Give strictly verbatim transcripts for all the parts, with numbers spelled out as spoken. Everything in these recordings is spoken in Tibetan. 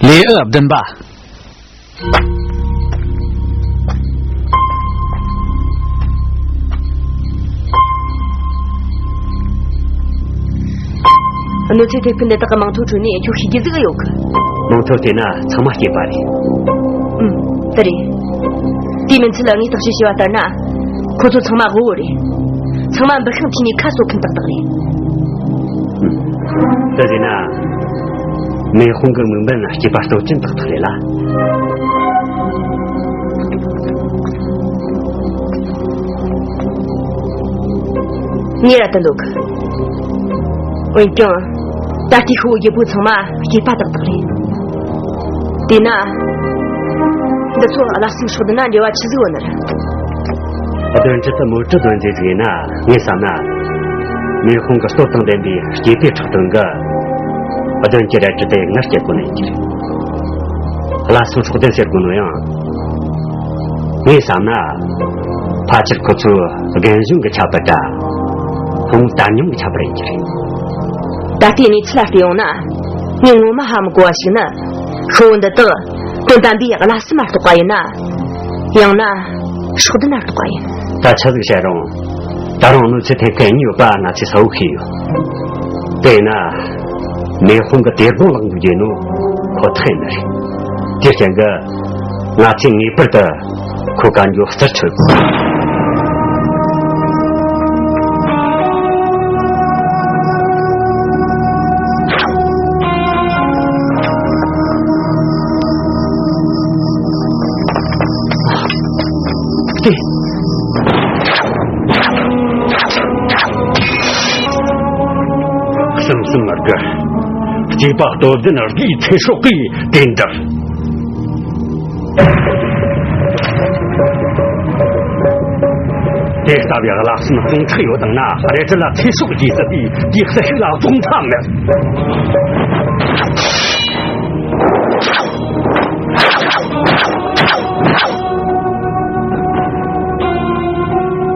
ལེའུ་བདུན་པ། གནོད་འཚེ་ཐེབས་མཁན་འདི་དག་གི་མིང་ཐོ་ཁྲོད་ནས་ཁྱོད་ཤེས་རྒྱུ་ཟིག་ཡོད་གི། མིང་ཐོ་བལྟས་ན་ཚང་མ་སྐྱེས་པ་རེད། ཨུམ། དེ་རེད། དེའི་མིན་ཚུལ་ལ་ངས་བརྟག་དཔྱད་བྱས་པ་ལྟར་ན། ཁོ་ཚོ་ཚང་མ་དབུལ་བོ་རེད། ཚང་མ་འབུ་ཤིང་ཐུག་ནས་ཁ་གསོ་མཁན་ཏག་ཏག་རེད། ཨུམ། དེ་རེད་ན། མེ་དཔུང་གི་དམིགས་འབེན་སྐྱེས་པ་གཙོ་ཅན་ཏག་ཏག་རེད་ལ། ངས་ར་ད་འདུག་འོན་ཀྱང་། ད་ལྟའི་ཤི་བོ་བརྒྱད་པོ་ཚང་མ་སྐྱེས་པ་ཏག་ཏག་རེད། དེས་ན། འདི་ཚོ་བླ་སེམས་སྲོག་ལྡན་ན་འབྲེལ་བ་ཆི་ཟིག་ཡོད་ནི་རེད། བདུན་ཅུ་དུ་མོ་ཊ་དོན་རྫས་ཟིག་ཡིན་ན་ངས་བསམ་ན། མེ་དཔུང་གི་སྟོབས་དང་ལྡན་པའི་སྐྱེས་པའི་ཁྲག་དོན་གི། བདུན་ཅུ་རལ་གྲི་དེ་ངར་སྐྱེ་དགོས་ནི་ཡིན་གྱི་རེད། བླ་སེམས་སྲོག་ལྡན་ཟེར་དགོས་ནོ་ཡང་། ངས་བསམ་ན། ཕལ་ཆེར་ཁོ་ཚོའི་རྒན་གཞོན་གྱི་ཁྱད་པར་འདྲ། ཕུང་བོ་དར་ཉམས་ཀྱི་ཁྱད་པར་ཡིན་གྱི་རེད། ད་ལྟའི་གནས་ཚུལ་ལ་བལྟས་ཡོང་ན། ངས་ངོ་མ་ཧ་མི་གོ་བ་ཞིག་ནི། ཤི་བོ་འདི་དག་དོན་དམ་པའི་བླ་སེམས་མ་གཏོགས་པ་ཡིན་ན། ཡང་ན། སྲོག་ལྡན་མ་གཏོགས་པ་ཡིན། ད་ཆི་ཟིག་བཤད་རུང་། ད་རུང་གནོད་འཚེ་ཐེབས་མཁན་གཉིས་ཡོད་པ་ང་ཚོས་གསལ་བོ་ཤེས་ཡོད། དེས་ན། མེ་དཔུང་གི་དེ་དགོང་ལངས་འདུག་རྒྱུ་ནོ་ཁོ་ཐག་ཡིན་ནི་རེད། དེ་རྐྱེན་གྱིས། ང་ཚོས་ངེས་པར་དུ་ཁོ་གན་རྒྱ་རྩད་ཆོད་དགོས། སེམས་སུ་མི་དགའ། སྐྱེས་པ་སྟོབས་ལྡན་དགུའི་ཚེ་སྲོག་གིས་དེ་འདྲ། དེ་ལྟ་བུའི་བླ་སེམས་སྟོང་ཕྲག་ཡོད་དང་ན་རེ་ཅི་ལ་ཚེ་སྲོག་རྒྱས་སྲིད་པའི་དེའི་སྲིད་ཤུགས་ལ་རྫོགས་མཐའ་མེད།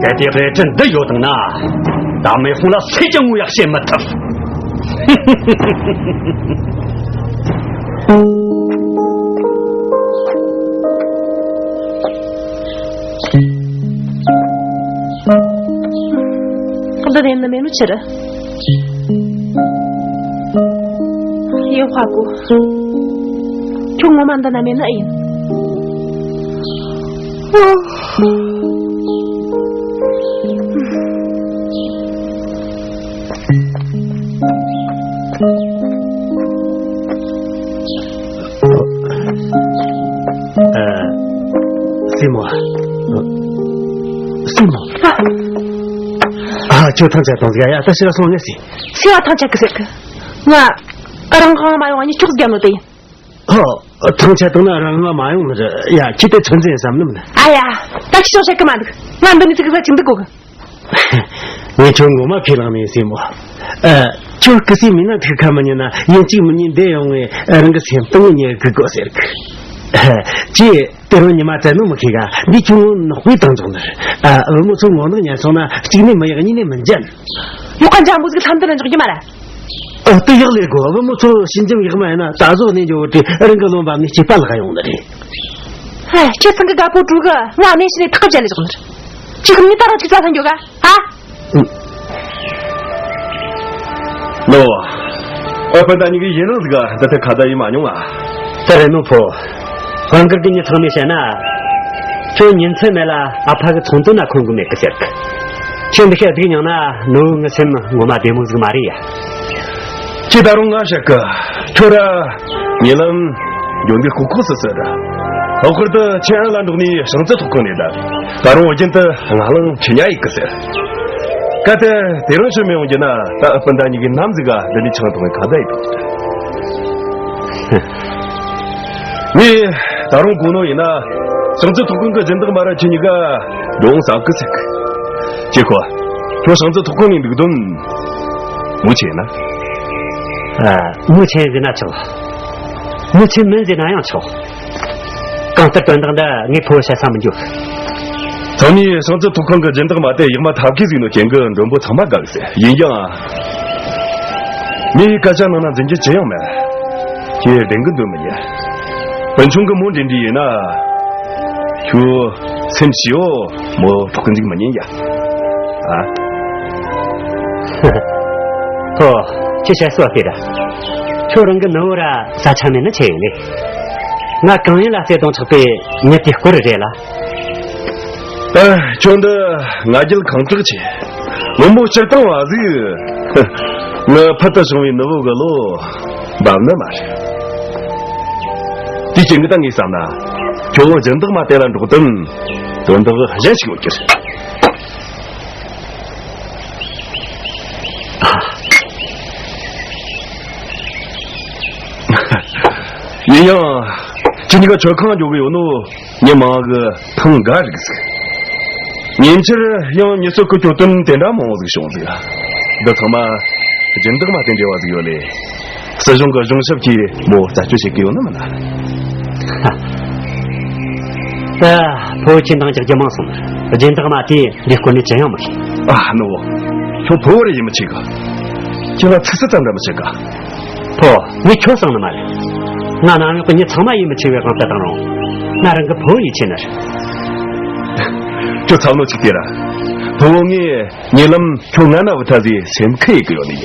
གལ་ཏེ་རེ་ཅི་འདི་ཡོད་དང་ན། ད་མེ་དཔུང་ལ་སུས་ཀྱང་ངོ་ཡག་བྱེད་མི་ཐུབ། འདི་ནས་ནི་མེད་ནོ་ཆི་རེད། ཡེ་ཧ་གོ། ཁྱོད་ངོ་མ་འདི་ན་མེད་ནི་ཨེ་ཡིན། ཨ། སྲས་མོ། སྲས་མོ། ཨ། ཁྱོད་ཐང་ཆད་གཏོང་ཟིག་ཡ། ད་ཕྱི་ལ་སོང་ངས་ཟིག་ཚེ་བ་ཐང་ཆད་གི་ཟེར་གི། ང་། རང་གང་མ་ཡོང་བ་ཉིད་ཆོག་ཟིག་ཡ་ནོ་དེ་ཡིན། ཨོ། ཐང་ཆད་བཏང་ན་རང་ང་མ་ཡོང་ནི་རེད་ཡ། ཁྱེད་དེ་ཚོད་འཛིན་བསམ་ནམ་ན། ཨ་ཡ། ད་ཁྱི་ཤོག་བཤད་གི་མ་འདུག་ང་འདི་ནས་ཚིག་གི་ཟ་ཅིག་འདུག་གོ་གི། ངས་ཁྱོད་ངོ་མ་ཁས་བླངས་ནས་སྲས་མོ། ཨ། ཁྱོད་སྐུ་སྲས་མིན་ན་ཐུགས་ཁ་མི་ཉན་ན་ཡིན་གཅིག་མིན་གཉིས་འདི་ཡོང་ངས་རང་གི་སེམས་གཏིང་ངོ་ཉལ་གི་དགོས་ཟེར་གི། ཅེས་དེ་རིང་ཉི་མ་བཙལ་ནོ་མི་ཁེ་ག་འདི་ཁྱོད་ངོ་ནག་པོའི་བཏང་འཇོག་ནི་རེད། ཨ། བུ་མོ་ཚོ་ངོ་ནག་ཉན་སོང་ན་གཅིག་ནས་མི་ཡག་གཉིས་ནས་མི་འཇན། ཡོག་ག་འཇམ་པོ་ཟིག་ལྷམ་དུ་ལ་འཇོག་རྒྱུ་མ་རེད། ཨ། དེ་ཡག་ལས་གོ། བུ་མོ་ཚོ་ཞིམ་འཇམ་ཡག་མ་ཡིན་ན་ད་གཟོད་ནས་འཇོག་དེ་རང་གི་ལོན་པ་ནས་སྐྱེས་པ་ལག་ཡོང་ནི་རེད། ཧེ། ཁྱེད་ཚང་གི་དགའ་པོ་དྲུག་གི་ང་གནས་ཤི་ནས་ཐག་བཅད་ལས་བཞག་ནི་རེད། ཅི་གི་ངས་ད་རང་ཅིག་རྩ་ལྷན་འཇོག་ག་ཨ། ལོ། ཨ། སྤུན་ཟླ་གཉིས་ཀྱི་ཡིན་ནང་ཟིག་ག་འདི་ཐད་ཁ་བརྡ་ཡིན་མ་མྱོང་ང་། དེ་རེད་ནོ་ཕོ། དཔལ་མགར་གི་མྱི་ཚང་ནས་བཤད་ན། ཁྱོད་ཉིན་མཚན་མེད་ལ་ཨ་ཕ་གི་ཚོང་དོན་ན་འཁོན་གི་མེད་གི་ཟེར་གི། ཁྱོད་འདི་ཁའི་སྡུག་མྱངས་ན་ནུ་བོ་ངི་སེམས་ངོ་མ་བདེ་མོ་ཟིག་མ་རེད་ཡ། ཁྱེད་ད་རུང་ང་བཤད་གི། ཁྱོད་ར། ཉེ་ལམ། འཇོན་གི་ལྐུགས་ཁུག་སི་སི་ར། ལྷག་པར་དུ་ཁྱེད་ཨང་ལ་འགྲོགས་ནས་ཞང་ཙི་ཐོག་ཁང་ནས་བསྡད། ད་རུང་རྒྱུན་དུ་ང་ལང་ཁྱི་ཉ་ཡིག་གི་ཟེར། གལ་ཏེ་དེ་རིང་ཞུ་མི་ཡོང་རྒྱུ་ན་ད་ཨ་སྤུན་ཟླ་གཉིས་ཀྱི་ནམ་ཟིག་ག་འདི་ནས་ཆང་འཐུང་བའི་ཁ་བརྡ་ཡིན། ངས་ད་རུང་གོ་ནོ་ཡིན་ན་ཞང་ཙི་ཐོག་ཁང་གི་སྦྱིན་བདག་མ་ར་ཁྱེད་གཉིས་ཀ་འགྲོ་འོང་ཟབ་གི་ཟེར་གི། ཅེ་ཁོ། ཁྱོད་ཞང་ཙི་ཐོག་ཁང་ནས་འདུག་དོན། མུ་ཆེན་ན། ཨ། མུ་ཆེན་ཟེར་ན་ཆོག་མུ་ཆེན་མིན་ཟེར་ན་ཡང་ཆོག་གང་ལྟར་དོན་དག་འདི་ངས་ཕོ་བོ་བཤད་ས་མི་འཇུག་ཚང་མས་ཤང་ཙི་ཐོག་ཁང་གི་སྦྱིན་བདག་མ་དེ་ཡག་མ་ཐབས་མཁས་ཟིག་ནོ་རྐྱེན་གྱིས་མགྲོན་པོ་ཚང་མ་དགའ་གི་ཟེར། ཡིན་ཀྱང་། མིའི་སྐད་ཆ་ནང་ན་འཛིན་རྒྱུ་ཅི་ཡང་མེད། ཁྱེད་བདེན་གི་འདོད་མི་ཉན། སྤུན་ཆུང་གི་མོ་འདྲེ་འདྲེ་ཡིན་ན། ཁྱོད་སེམས་ཤིའོ་མོ་ཕོག་གི་འཇུག་མི་ཉན་ཡ། ཨ། ཧོ། ཁྱེད་བཤད་སྲོལ་དེ་ར། ཁྱོད་རང་གི་ནུ་བོ་ར་ས་ཆ་མེད་ན་ཆེ་ཡོད་ལེ། ང་གང་ཡིན་ལ་བརྩེ་དུང་ཆགས་པའི་མྱི་དེ་སྐོར་རེད་ལ། ཨ། ཁྱོད་འདི་ང་རྒྱལ་ཁེངས་དྲེགས་ཆེ། བུ་མོ་སྤྱིར་བཏང་བ་ཟིག་ངི་ཕུལ་དུ་བྱུང་བའི་ནུ་བོ་གི་བློ་འབབ་ནི་མ་རེད། དེའི་རྐྱེན་གྱིས་ད་ངས་བསམ་ན། ཁྱོད་སྦྱིན་བདག་མ་དེ་ལ་འགྲོགས་དོན་དོན་དག་གཞན་ཞིག་ཡོད་ཀྱི་རེད། ཡིན་ཡང་། ཁྱེད་གཉིས་ཀ་མཆོད་ཁང་འགྱོ་གི་ཡོད་ནོ། མྱི་མང་གི་ཐང་འགའ་རིག་ཟིག་ཉིན་ཆར་ཡང་མྱི་གསོད་སྐུ་གྱོད་དོན་དེ་འདྲ་མང་བོ་ཟིག་བྱུང་ཟིག་འདི་ཚང་མ་སྦྱིན་བདག་མ་དེ་འབྲེལ་བ་ཟིག་ཡོད་ལེ། སྲིད་གཞུང་གི་གཞུང་ཞབས་ཀྱིས་མོ་རྩད་གཅོད་བྱེད་ཀྱི་ཡོད་ནི་མིན་ན། ཨ། ཕོ་བོ་ཁྱེད་འདང་རྒྱག་རྒྱུ་མང་སོང་། སྦྱིན་བདག་མ་དེས་འདི་སྐོར་ནས་ཅི་ཡང་མི་ཤེས། ཨ་ནུ་བོ། ཁྱོད་ཕོ་བོ་ར་ཡིད་མི་ཆེས་གི། ཁྱེད་ལ་ཚིག་སུ་ཙམ་འདྲ་མི་བྱེད་གི། ཕོ། ངས་ཁྱོད་གསང་ནི་མ་རེད། ང་ནང་ཡོད་པའི་མྱི་ཚང་མ་ཡིད་མི་ཆེས་པའི་དབང་དུ་བཏང་རུང་། ང་རང་གི་ཕོ་ཡིད་ཆེས་ནི་རེད། ཁྱོད་ཚ་ནོ་ཅིག་དེ་ར། ཕོ་བོ་ངས་ཉེ་ལམ་ཁྱོད་ང་ན་བུ་ཐ་ཟིག་སེམས་ཁུར་ཡེད་གི་ཡོད་ནི་ཡ།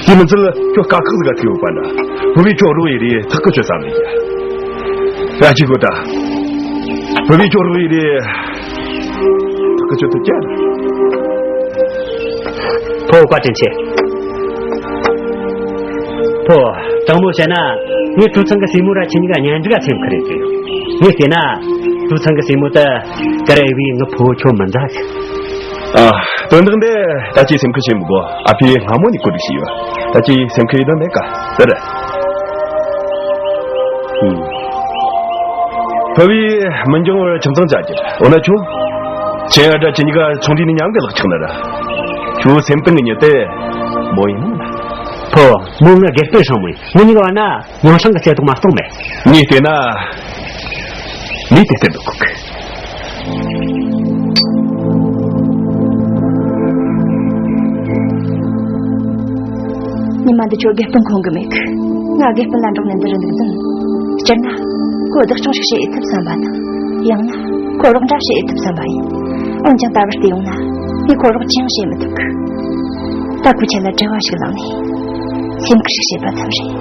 དེ་མི་ཚད་ཁྱོད་དཀའ་ཁག་ཟིག་ག་ཐུག་ཡོད་པ་འདྲ། ཕོ་བོས་ཁྱོད་རོགས་ཡེད་རེ་ཐག་གི་ཆོད་བསམ་ནི་ཡ། ཡ་ཅིག་གོ་ད། ཕོ་བོས་ཁྱོད་རོགས་ཡེད་རེ། ཐག་གི་ཆོད་ཐུབ་ཀྱ། ཕོ་བོ་བཀའ་དྲིན་ཆེ། ཕོ། དྲང་མོ་བཤད་ན། ངས་ཀྲུའུ་ཚང་གི་སྲས་མོ་ར་ཁྱེད་གཉིས་ཀ་གཉེན་སྒྲིག་ག་སེམས་ཁུར་རེད་ཟེར། ངས་བལྟས་ན། ཀྲུའུ་ཚང་གི་སྲས་མོ་དེ་ཀ་རེ་བའི་ངི་ཕོ་བོ་ཁྱོད་མི་མཛའ་ཟིག་ཨ། དོན་དག་འདི་ད་ཅི་སེམས་ཁུར་བྱེད་མི་དགོ། ཨ་ཕས་སྔ་མོ་ནས་གོ་སྒྲིག་བྱས་ཡོད། ད་ཅི་སེམས་ཁུར་ཡེད་དོན་མེད་ཀ། དེ་རེད། ཕུ་བོས་མི་འགྱང་བར་ཁྱིམ་ཚང་བཅའ་རྒྱུ། འོ་ན་ཁྱོད། ཁྱེད་ཨ་དྲ་ཁྱེད་གཉིས་ཀ་ཆུང་དུས་ནས་མཉམ་གི་ལག་ཆགས་ནི་ར། ཁྱོད་སེམས་གཏིང་གི་མྱི་དེ་མོ་ཡིན་ནམ་ན། ཕོ། མོ་ངའི་དགེ་སྤུན་སྲིང་མོ་ཡིན། ངེད་གཉིས་ཀ་བར་ན་མྱིང་སྲིང་གི་བརྩེ་དུང་མ་གཏོགས་མེད། ངས་བལྟས་ན། མི་དེ་བསྟན་འདུག་གོ་གི། ཉི་མ་འདི་ཁྱོད་དགེ་སྤུན་ཁོམ་གི་མེད་གི། ང་དགེ་སྤུན་ལ་འགྲོགས་ནས་འདི་རུ་འདུག་ཟིན། སྤྱིར་ན། ཁོ་བདག་སྐྱོང་ཞིག་བྱེད་ཨེ་ཐུབ་བསམ་པ་དང་། ཡང་ན། ཁོ་རོགས་འདྲ་བྱེད་ཨེ་ཐུབ་བསམ་པ་ཡིན། འོན་ཀྱང་ད་བར་བལྟས་ཡོང་ན། ངས་ཁོ་རོགས་ཅི་ཡང་བྱེད་མི་ཐུབ་གི། ད་ཁོ་ཁྱེད་ལ་བྲེལ་བ་ཞིག་ལངས་ནས། སེམས་ཁུར་ཞིག་བྱེད་པ་ཙམ་རེད།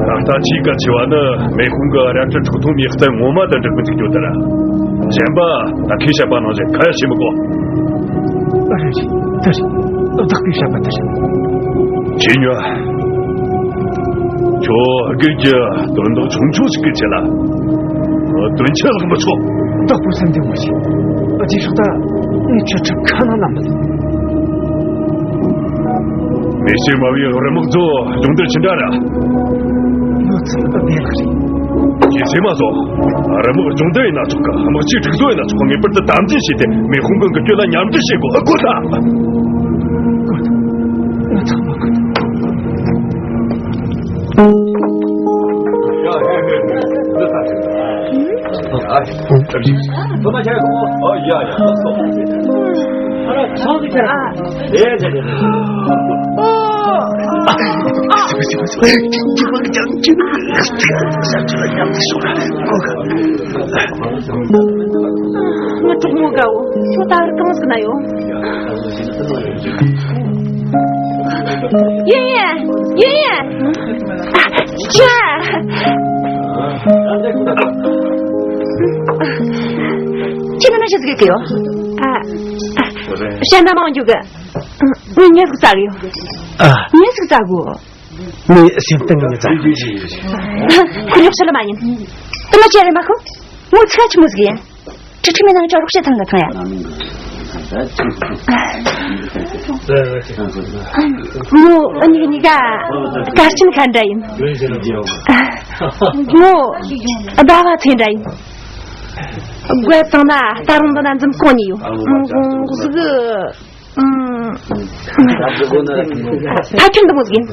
ད་ལྟ་ཆེས་གལ་ཆེ་བ་ནི་མེ་ཧུང་གི་རལ་གྲི་ཁྲག་འཐུང་མའི་རྩལ་ངོ་མ་དུ་འགྲིག་མི་འཇུག་རྒྱུ་དེ་རེད། གཞན་པ་ད་ཁོས་བཤད་པ་ནང་བཞིན་ཁ་ཡ་བྱེད་མི་དགོ། རེད་རེད། དེ་རེད། བདག་པོས་བཤད་པ་དེ་རེད། ཆི་ཉོ། ཁྱོད་སྒེར་གྱི་དོན་དག་ཆུང་ཆུང་ཞིག་གི་ཆེད་ལ། དོན་ཆེ་ལྷག་མི་ཆོག་བདག་པོས་སེམས་འདུན་མ་བྱེད། རྗེས་ཕྱོགས་ད་ངས་ཁྱོད་ཁྲིམས་ཁ་ནང་ལ་མི་ལུས། མེ་ཤེས་མ་བའི་རི་དམག་ཚོ་སྦྱོང་བརྡར་ཅི་འདྲ་ར། ལོ་ཚད་བདེ་ལགས་རེད། ཁྱེད་ཚོས་མ་སོང་། རི་དམག་སྦྱོང་བརྡར་ཡིན་ན་ཆོག་གི། དམག་སྤྱིའི་སྒྲིག་བཟོ་ཡིན་ན་ཆོག་གི། ངེས་པར་དུ་དམ་འཛིན་བྱས་ཏེ་མེ་ཧུང་གི་འགུལ་སྐྱོད་ལ་མཉམ་འབྲེལ་བྱེད་དགོས། ཨ། གོ་ཐལ། གོ་ཐལ། ང་ཚང་མ་གོ་ཐལ། ང་གྲོགས་མོ་དགའ་བོ། ཁྱོད་ད་བར་གང་ཟིག་ན་ཡོད། ཡིན་ཡིན། ཡིན་ཡིན། ཅི། ཁྱེད་ནི་ཅི་ཟིག་གི་ཡོད། ཨ། ཞལ་འདྲ་མང་རྒྱུ་གི། ངས་ཉེས་ཟིག་བཙལ་གི་ཡོད། ཨ། ཉེས་ཟིག་བཙལ་གོ། ངས་སེམས་གཏིང་ནས་བཙལ། ཁོ་ཉོག་ཆ་ལ་མ་ཉན། དེ་མ་བྱས་རེད་མ་ཁོ། ངོ་ཚ་ཆི་མོ་ཟིག་ཡིན། ཁྲི་ཁྲི་མེད་ནང་ཅོག་རོགས་བྱེད་ཐུབ་ན་ཐང་ཡ། ངོ་ཨ་ནི་གཉིས་ཀ་དཀར་ཆེན་ཁ་འདྲ་ཡིན། ངོ་ཟླ་བ་ཚེ་འདྲ་ཡིན། རྒོད་དང་ན་ད་རུང་འདི་ན་འཛུམ་གོང་ནས་ཡོད། གཟུགས། ཕ་ཁྱིམ་འདི་མོ་ཟིག་ཡིན།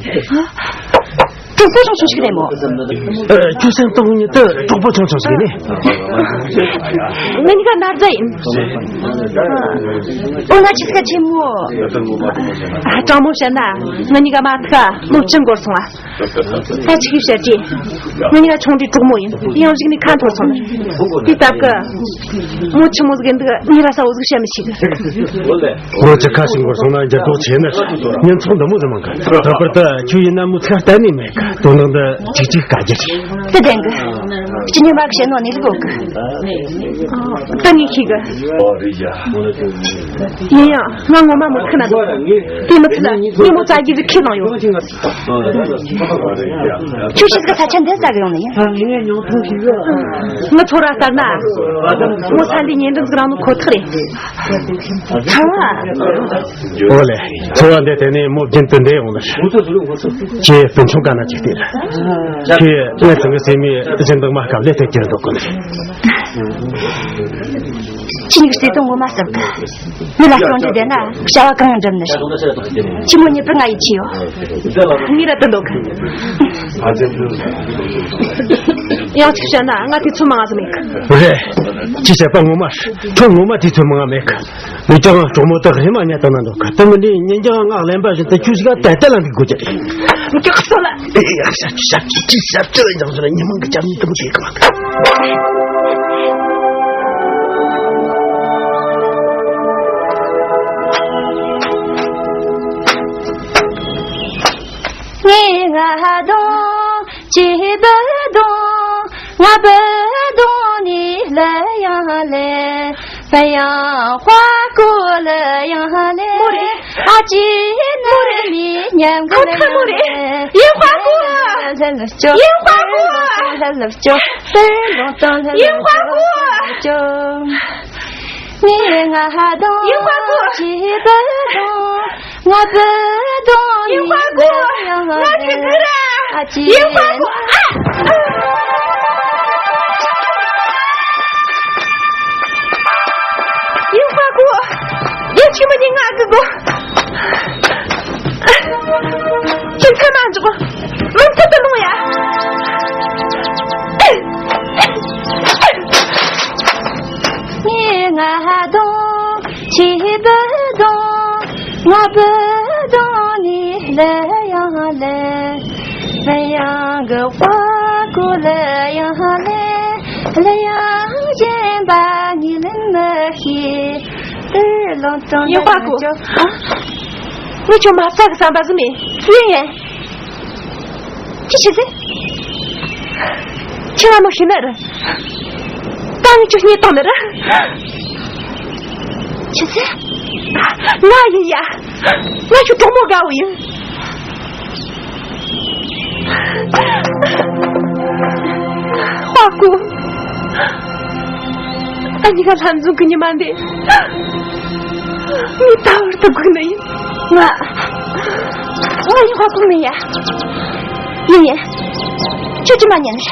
གྲོགས་པོ་ཆུང་ཆུང་ཞིག་རེད་མོ། ཨ། ཁྱོད་སེམས་སྟོང་ཉིད་དུ་གྲོགས་པོ་ཆུང་ཆུང་ཞིག་ནི། ང་གཉིས་ཀ་ན་བཟའ་ཡིན། ཨོ། ང་ཆི་ཟིག་ཆེན་མོ། ཨ། དྲང་མོ་བཤད་ན་ང་གཉིས་ཀ་མ་ཐུག་ལོ་བཅུ་འགོར་སོང་ཨ། ད་ཆི་གི་བཤད་ཀྱི། ང་གཉིས་ཀ་ཆུང་དུས་གྲོགས་མོ་ཡིན། ཡང་གཞུག་ནས་ཁ་འཐོར་སོང་ནི། དེ་སྟབས་ཀི། མོ་ཆི་མོ་ཟིག་ཡིན་འདུག་ངས་ར་ས་འོ་ཟིག་བཤད་མི་ཤེས་གི། ལོ་བཅུ་ཁ་ཞིག་འགོར་སོང་ན་འགྱུར་ལྡོག་ཆེ་ནི། ཉིན་ཚོགས་འདི་མོ་ཟིག་མང་གི། ལྷག་པར་དུ་ཁྱོད་ཡིན་ན་མོ་ཚེ་གཏན་ནས་མེད་གི། དོན་དག་འདི་གཅིག་གཅིག་དཀའ་རྒྱུ་རེད། དེ་བདེན་གི། སྤྱི་ཉམས་མ་གི་བཤད་ནོ་ནི་ལི་གོ་གི། ད་ངས་ཤེས་གི། ཡིན་ཡང་ང་ངོ་མ་མོ་ཐུག་ན་འདུག་དེ་མི་ཚད་ངས་མོ་བཙལ་རྒྱུ་ཟིག་ཁས་བླངས་ཡོད། ཁྱོད་ཤི་ཟིག་ས་ཆ་འདི་ཟ་གི་ཡོང་ནི་ཡིན། ངའི་ཚོར་བ་ལྟར་ན། མོ་ས་འདི་ཉེ་འགྲམ་ཟིག་རང་ནི་ཁོ་ཐག་རེད། ཚང་མ། ཨོ་ལེ། ཚོར་བ་འདི་དེ་ནས་མོ་རྒྱུན་དུ་འདི་ཡོང་ནི། ཁྱེད་སྤུན་ཆུང་ག་ན་ཅིག་བལྟས་ལ། ཁྱེད་ངའི་ཚང་གི་སེམས་མི་སྦྱིན་བདག་མ་སྐབས་ལས་ཐད་ཀྱི་འདུག་གོ་ནི། ཁྱེད་གཉིས་ཀྱི་བརྩེ་དུང་ངོ་མ་ཟབ་གི། མི་ལ་སྐྱོན་བྲལ་བསྡད་ན་བྱ་བ་གང་འགྲུབ་ནི་རེད། ཁྱི་མོ་ཉེ་པར་ང་ཡིད་ཆེས་ཡོད། ངས་ར་དུ་འདོད་གི། ཡང་གཅིག་བཤད་ན་ང་དེ་ཚོ་མང་ང་ཟིག་མེད་གི། རེད། ཅི་བཤད་པ་ངོ་མ་རེད། ཁྱོད་ངོ་མ་དེ་ཚོ་མང་ང་མེད་གི། འུ་ཅག་གྲོགས་མོ་དག་རེ་མ་ཉལ་དང་ན་འདུག་གི། དེ་མིན་དུས་ཉིན་རྒྱང་ང་གླེན་པ་བཞིན་དུ་ཁྱོད་ཞིག་ག་དལ་དལ་ལ་འདུག་དགོས་ཀྱི་རེད། ཀྱག་སོ་ལ། ཨེ་ཡ། ཞབས་ཀྱི་ཞབས་ཀྱི་ཞབས་ཀྱི་ལ་ཡང་ཟེར་ཉི་མ་གི་ལྕགས་ཉིན་དུ་མ་བྱེད་གི་མ། ངའི་ང་དང་ཅི་བུ་དང་ང་བུ་དང་ནི་ལ་ཡང་ལེ། 太阳花过了呀嘞， མོ་རེད། 阿姐那里面过了呀嘞。 ཡིན་ཧྭ་ཀུ། ཡིན་ཧྭ་ཀུ། ཡིན་ཧྭ་ཀུ། ཡིན་ཧྭ་ཀུ། ཡིན་ཧྭ་ཀུ། ང་ཁྱེད་ཀྱི་ར། ཡིན་ཧྭ་ཀུ། ཨ། ཡིན་ཧྭ་ཀུ། ཡ། ཁྱི་མ་ནི་ང་གི་གོ། ཁྱེད་ཚེ་མ་འཇོག་མི་ཚེ་ད་ལོང་ཡ། ངའི་ང་དང་ཁྱི་བུ་དང་ང་བུ་དང་ནི་ལ་ཡང་ལེ། 太阳个花过了呀嘞，太阳先把你冷了些。 ཡིན་ཧྭ་ཀུ། ཨ། ངས་ཁྱོད་མ་བསད་གི་བསམ་པ་ཟིག་མེད། ཡིན་ཡིན། ཅི་ཞིག་ཟེར། ཁྱེད་ང་མོ་ཤི་ནི་རེད། ད་ངས་ཁྱོད་རྙེད་བཏང་ནི་རེད། ཆི་ཟེར། ང་ཡིན་ཡ། ང་ཁྱོད་གྲོགས་མོ་དགའ་བོ་ཡིན། ཧྭ་ཀུ། ཨ་ནི་ག་ལྷན་འཛོམས་ཀྱི་ཉི་མ་འདི། ངས་ད་བར་དུ་སྒུག་ནི་ཡིན། ང་། ང་ཡིན་ཧྭ་ཀུ་མིན་ཡ། ཡིན་ཡ། ཁྱོད་ཀྱིས་མ་ཉན་ནི།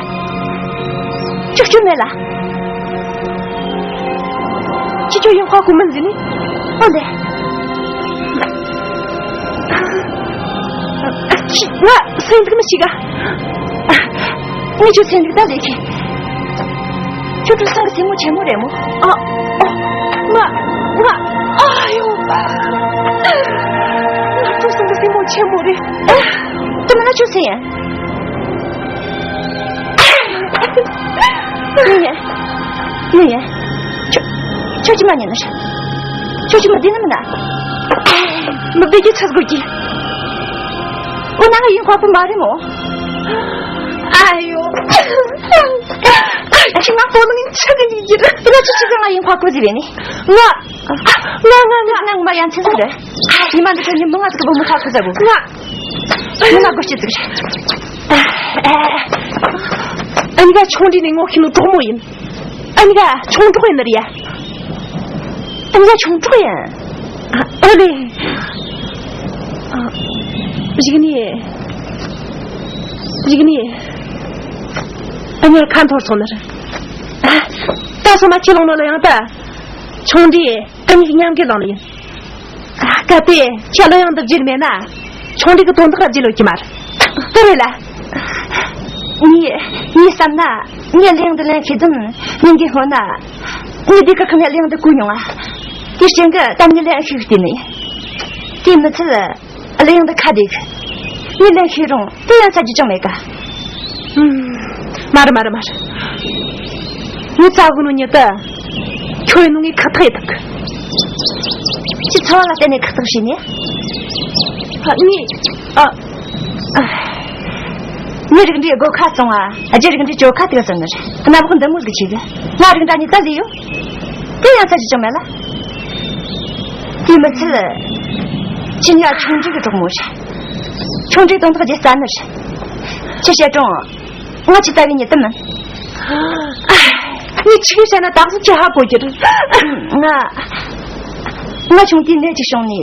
ཁྱོད་ཁྱོད་མེད་ལ། ཁྱེད་ཁྱོད་ཡིན་ཧྭ་ཀུ་མིན་ཟེར་ནི། ཨོ་ལེ། ང་སེམས་སྡུག་མི་ཤེས་ག། ངས་ཁྱོད་སེམས་སྡུག་ད་ལས་ཀྱི། ཁྱོད་ཁྲུ་སང་གི་སེམས་མོ་ཆེན་མོ་རེད་མོ། ཨ། ཨོ། ང་། ང་། ཨ་ཡོ། ང་ཁྲུ་སང་གི་སེམས་མོ་ཆེན་མོ་རེད། དེ་མིན་ན་ཁྱོད་སེམས་ཡ། ནི་ཡ། ནི་ཡ། ཁྱོད། ཁྱོད་ཀྱིས་མ་ཉན་ནི་རེད། ཁྱོད་ཀྱིས་མ་བདེན་ནི་མིན་ན། མི་བདེ་རྒྱུ་ཆགས་དགོས་ཀྱི། འོ་ན་ང་ཡིན་ཧྭ་ཀུ་མ་རེད་མོ། ཨ་ཡོ། ཁྱི་ང་ཧྥོ་ལང་ཆགས་ཀྱི་འཇིག་གི་རེད། དེ་ན་ཁྱོད་ཁྱི་ང་ཡིན་ཧྭ་ཀུ་ཟེར་བས་ནི། ང་། ང་ང་ང་ང་ང་མ་ཡ་མཚན་ཟིག་རེད། ཉི་མ་འདི་ཚོ་ཉི་མ་ང་ཟིག་གི་བུ་མོ་ཧྭ་ཀུ་ཟེར་གོ། ང་། ང་མ་སྒོ་སྐྱེ་ཟིག་རེད། ཨ་ནི་ག་ཆུང་དུས་ནས་ངོ་ཤེས་ནོ་གྲོགས་མོ་ཡིན། ཨ་ནི་ག་ཆུང་གྲོགས་ཡིན་ནི་རེད་ཡ། ཨ་ནི་ག་ཆུང་གྲོགས་ཡིན། ཨ་ལེ། ཨ། གཞུག་ནས། གཞུག་ནས། ཨ་ནི་ཁ་འཐོར་སོང་ནི་རེད། ཨ། ད་སོ་མ་ཁྱེད་ལོང་ནོ་ལ་ཡང་ད། ཆུང་དུས་ཨ་ནི་གི་མཉམ་གི་ལོང་ནི་ཡིན། ཨ། སྐབས་དེ་ཁྱེད་ལོ་ཡང་འདི་བརྗེད་མེད་ན། ཆུང་དུས་གི་དོན་དག་ར་བརྗེད་ལོ་ཀྱི་མ་རེད། དེ་རེད་ལ། ངས་ངས་བསམ་ན་ངས་གླུ་དབྱངས་འདི་ལེན་ཤེས་དུས་ཉིན་འགའི་སྔོན་ན་ངས་སྡེ་ཁག་ཁང་ནས་གླུ་དབྱངས་འདི་གོ་མྱོང་ང་། དེའི་རྐྱེན་གྱིས་ད་ངས་གླུ་དབྱངས་ཤེས་བལྟས་ནས། དེས་མི་ཚད་གླུ་དབྱངས་འདི་ཁ་བདེ་གི། ངས་ལེན་ཤེས་རུང་དེ་ཡང་ཚ་རྒྱུ་ཅང་མེད་ཀ། ཨུམ། མ་རེད་མ་རེད་མ་རེད། ངས་བཙལ་གོ་ནོ་ཉིད་དུ་ཁྱོད་ཡིན་ནོ་ངས་ཁག་ཐེག་ཡེ་ཐུབ་གི། ཁྱོས་འཚོ་བ་ལ་བརྟེན་ནས་ཁག་ཐེག་བྱས་ནས། ཨ། ངས། ཨ། ངའི་རིགས་འདྲའི་སྒོ་ཁ་བཙོང་བ། རྒྱུ་རིགས་འདྲའི་གྱོད་ཁ་ཐུག་ཟེར་ནི་རེད། གནམ་འོག་འདི་མོ་ཟིག་ཆེ་གི། ང་རིགས་འདྲ་ཉིད་ད་ལས་ཡོད། དེ་ཡང་ཚ་རྒྱུ་ཅང་མེད་ལ། དེས་མི་ཚད། ཁྱོད་ཉིད་ཆུང་འདྲིས་གི་གྲོགས་མོ་རེད། ཆུང་འདྲིས་དོན་དག་བརྗེད་ས་ནི་རེད། ཁྱོས་བཤད་རུང་། ང་ཁྱོད་ལྟ་བུའི་མྱི་དེ་མིན། ཨ། ངས་ཆི་གི་བཤད་ན་ད་གཟོད་ཁྱོད་ཧ་གོ་རྒྱུ་རེད། ང་། ང་ཆུང་དུས་ནད་ཅིག་བྱུང་ནས།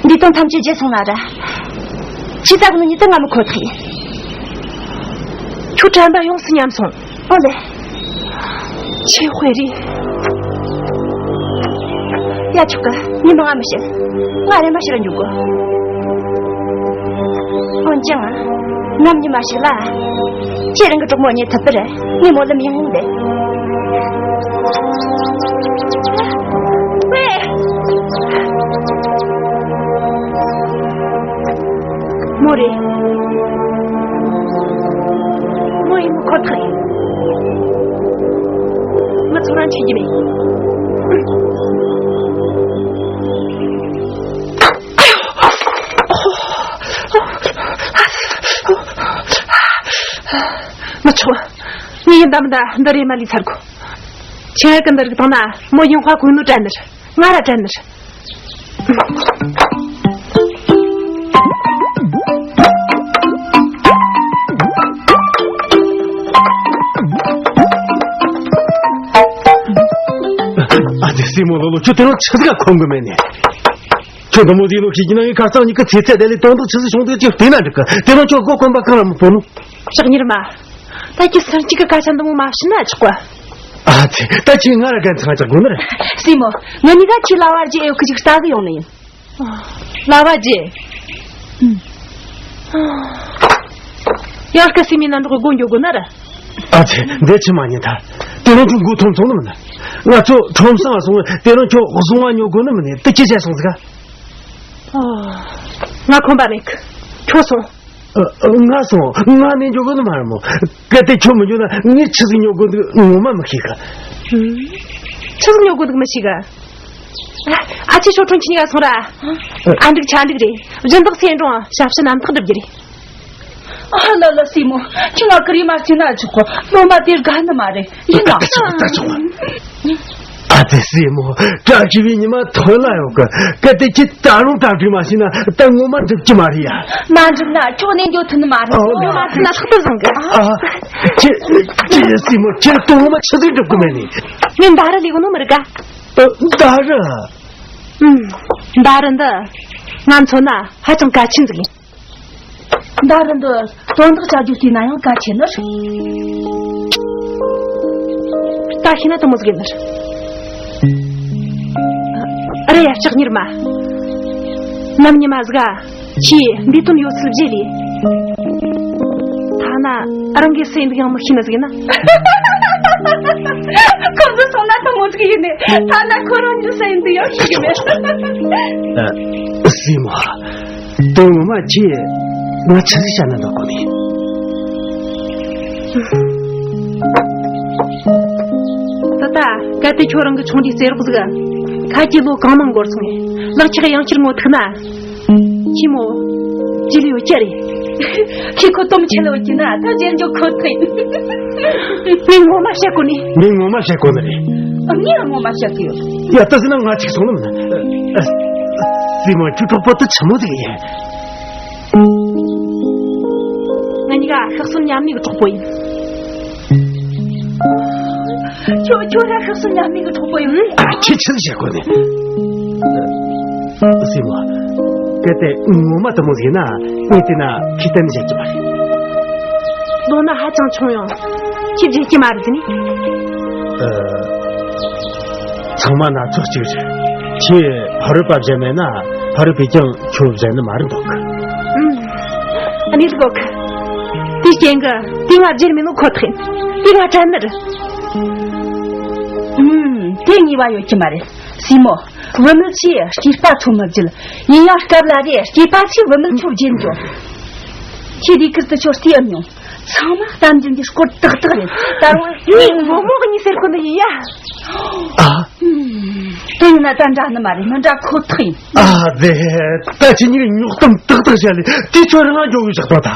འདི་དོན་ཐམས་ཅད་བརྗེད་སོང་ན་ར། ཁྱོད་ལྟ་བུ་ནི་མྱི་དེ་ང་མི་ཁོ་ཐག་ཡིན། ཁྱོད་དྲན་པ་ཡོངས་སུ་ཉམས་སོང་། ཨོ་ལེ། ཆེ་དཔེ་རེད། ཡ་ཆོག་གི། ཉི་མ་ང་མི་བཤད། ང་རེ་མ་ཤི་ར་འཇུག་གོ། འོན་ཀྱང་། ནམ་ཉི་མ་ཞིག་ལ། ཁྱེད་རང་གི་གྲོགས་མོ་རྙེད་ཐུབ་པར་ངས་སྨོན་ལམ་ཡང་ཡང་འདེབས། ཝེ། མོ་རེད། མོ་ཡིན་ནོ་ཁོ་ཐག་ཡིན། ང་ཚོ་རང་ཆེ་གི་མེད། མི་ཆོག་ངས་ཡིན་ད་མི་ད་འདི་རེད་མ་ལུས་ཚར་གོ། ཁྱེད་ཀྱི་འདི་རིགས་དང་ན་མོ་ཡིན་ཧ་གོ་ནོ་དྲན་ནི་རེད། ང་ར་དྲན་ནི་རེད། ཨ་ཙི། སྲས་མོ་ལོ་ལོ། ཁྱོད་དེ་རིང་ཆི་ཟིག་ག་ཁོམ་གི་མེད་ནས། ཁྱོད་དུ་མོ་ཟིག་ལོ་ཤེས་ཀྱི་ན། ངའི་ཁ་སང་ཉིད་ཀྱི་ཚེ་ཚད་དེ་ལས་དོན་དག་ཆི་ཟིག་བྱུང་འདུག་ཅིག་བལྟས་ན་འགྲིག་གི། དེ་རིང་ཁྱོད་སྒོ་གོམ་པ་གང་ལ་མི་སྤོ་ནོ། ལྕགས་གཉེར་མ། ད་ཁྱོད་སུན་གཅིག་གི་སྐད་ཆ་འདི་མོ་མ་བཤད་ན་ཆོག་གི། ཨ་ཙི། ད་ཁྱོད་ང་ར་རྒན་ཚང་ཅག་དགོས་ནི་རེད། སྲས་མོ། ང་གཉིས་ཀ་ཁྱོད་ལྭ་བ་རྒྱུ་ཨེ་ཡོད་གི་ཅིག་ལྟ་གི་ཡོང་ནི་ཡིན། ལྭ་བ་རྒྱུ། ཨུམ། ཡང་སྐལ་སྲས་མོའི་ནང་འགྲོ་གི་སྒོ་འགྱོ་དགོས་ནི་རེད། ཨ་ཙི། འདི་ཆི་མ་ཉན་ཐལ། དེ་རིང་ཁྱོད་མགོ་འཐོམ་སོང་ནི་མིན་ན། ང་ཚོ་ཁྲོམ་སྲང་སོང་། དེ་རིང་ཁྱོད་བཟུང་བ་ཉོ་དགོས་ནི་མིན་ནི། དེ་ཅི་བྱས་སོང་ཟིག་ག། ཨོ། ང་ཁོམ་པ་མེད་གི། ཁྱོད་སོང་། ཨ། ང་སོང་། ང་ནི་འགྱོ་དགོས་ནི་མ་རེད་མོ། གལ་ཏེ་ཁྱོད་མི་འགྱོ་ན་ངས་ཆི་ཟིག་ཉོ་དགོས་འདུག་ངོ་མ་མི་ཤེས་གི། ཆི་ཟིག་ཉོ་དགོས་འདུག་མི་ཤེས་གི། ཨ་ཅེ་ཆོ་ཁྲོན་ཁྱི་གཉིས་ཀ་སོང་ར། ཨ་འགྲིག་ཆ་འགྲིག་རེད། སྦྱིན་བདག་ཚེ་འགྲོ་ཞབས་ཕྱི་རྣམ་དག་སྒྲུབ་རྒྱུ་རེད། ཨ་ལ་ལ། སྲས་མོ། ཁྱོད་ང་ཀུ་རེ་མ་བྱེད་ན་ཆོག་གི། སློབ་མ་དེར་དགའ་ནི་མ་རེད། ཡིན་ནམ། ད་ཆོག་ད་ཆོག་ཨ་ཙི། སྲས་མོ། བཀྲ་ཤིས་པའི་ཉི་མ་ཐོན་ལ་ཡོད་གི། གལ་ཏེ་ཁྱེད་ད་རུང་གྲ་སྒྲིག་མ་བྱས་ན་ད་ངོ་མ་འགྲུབ་ཀྱི་མ་རེད་ཡ། མ་འགྲུབ་ན་ཁྱོད་ནས་འགྱོ་ཐུབ་ནི་མ་རེད། ཨོ། ངོ་མ་ཐུབ་ན་ལྷག་ཏུ་བཟང་གི། ཨ། ཁྱེད། ཁྱེད་སྲས་མོ། ཁྱེད་དོན་ངོ་མ་ཆི་ཟིག་འགྲུབ་གི་མེད་ནི། ངས་འདའ་རུ་ལས་གོ་ནོ་མི་རིག་ག། འདའ་རུ། ཨུམ། འདའ་རུ་འདི་ང་མཚོན་ན་ཧ་ཅང་གལ་ཆེན་ཟིག་ཡིན། འདའ་རུ་འདི་དོན་དག་བྱ་རྒྱུ་བལྟས་ན་ཡང་གལ་ཆེ་ནི་རེད། ད་ཤེས་ན་དེ་མོ་ཟིག་ཡིན་ནི་རེད། ཨ་རེ་ཡ། ལྕགས་གཉེར་མ། ནམ་ཉི་མ་ཟིག་ག་ཁྱེད་འདི་དོན་ཡོད་ཚུལ་བརྗེད་ལེ། ཐ་ན་རང་གི་སུ་ཡིན་འདུག་ཡང་མི་ཤེས་ནི་ཟིག་ཡིན་ན། ཁོ་ཚོ་སོང་ན་དེ་མོ་ཟིག་ཡིན་ནི། ཐ་ན་ཁོ་རང་གི་སུ་ཡིན་འདུག་ཡང་ཤེས་གི་མེད། ཨ། སྲས་མོ། དོན་ངོ་མ་ཁྱེད་ང་ཆི་ཟིག་བཤད་ན་འདོད་གོ་ནི། ད་ལྟ་གལ་ཏེ་ཁྱོད་རང་གི་ཆུང་དུས་རྩེད་རོགས་ཟིག་ཁ་གྱེས་ལོ་གང་མང་འགོར་སོང་ངས། ལག་ཆགས་ཡང་བསྐྱར་ངོ་ཐུག་ན། ཁྱི་མོ། ཇི་ལི་ཡོད་ཀྱི་རེད། ཁྱི་ཁོ་དོམ་ཆེ་ལོ་ཀྱི་ན་ད་རྗེས་འཇོག་ཁོ་ཐུག་ཡིན། ངས་ངོ་མ་བཤད་གོ་ནི། ངས་ངོ་མ་བཤད་གོ་ནི་རེད། ཨ། ངས་རང་ངོ་མ་བཤད་གི་ཡོད། ཡ། ད་ཟེར་ན་ང་ཅིག་སོང་ནམ་ན། ཨ། སྲས་མོ། ཁྱོད་གྲོགས་པོ་དེ་ཆི་མོ་ཟིག་ཡིན། ང་གཉིས་ཀ་ཤག་སོར་མཉམ་གནས་ཀྱི་གྲོགས་པོ་ཡིན། ཁྱོད། ཁྱོད་ར་ཤག་སོར་མཉམ་གནས་ཀྱི་གྲོགས་པོ་ཡིན། ཨ། ཁྱེད་ཆི་ཟིག་བཤད་གོ་ནི། སྲས་མོ། གལ་ཏེ་ངོ་མ་དེ་མོ་ཟིག་ཡིན་ན་ངས་བལྟས་ན་ཁྱེད་གཏན་ནས་བཤད་རྒྱུ་མ་རེད། ལོ་ན་ཧ་ཅང་ཆུང་ཡང་ཁྱེད་བརྗེད་རྒྱུ་མ་རེད་ཟེར་ནི། ཨ། ཚང་མ་སྣ་ཚོགས་གཅིག་རེད། ཁྱེད་ཕ་རོལ་པ་བཞེས་མེད་ན་ཕ་རོལ་པས་ཀྱང་ཁྱོད་བཞེས་ནི་མ་རེད་འདོད་གི། ཨུམ། ཨ་ནི་ལོག་གི། དེ་རྐྱེན་གྱིས་དེ་ང་བརྗེད་མེད་ནོ་ཁོ་ཐག་ཡིན། དེ་ང་དྲན་ནི་རེད། ཨུམ། དེ་ངེས་པ་ཡོད་ཀྱི་མ་རེད། སྲས་མོ། བུད་མེད་ཚོས་སྐྱེས་པ་འཚོ་མི་བརྗེད། ཡིན་ཡང་སྐབས་ལ་རེ་སྐྱེས་པ་ཚོས་བུད་མེད་ཚོ་བརྗེད་འགྲོ། ཁྱེད་དེ་ཁུར་དུ་ཆོ་རྟེ་ཨེ་མྱོང་། ཚང་མ་གཏམ་རྒྱུད་འདི་སྐོར་ཏག་ཏག་རེད། ད་རུང་ངས་བུ་མོ་གཉིས་ཟེར་གོ་ནི་ཡིན་ཡ། ཨ། དེ་ཡིན་ན་ད་འདྲ་ནི་མ་རེད། མི་འདྲ་ཁོ་ཐག་ཡིན། ཨ་དེ། ད་ཁྱེད་གཉིས་ཀྱི་རྙོག་གཏམ་ཏག་ཏག་བཤད་ལེ་དེ་ཁྱོད་རང་འཇོག་གི་བཞག་ཏོ་ད།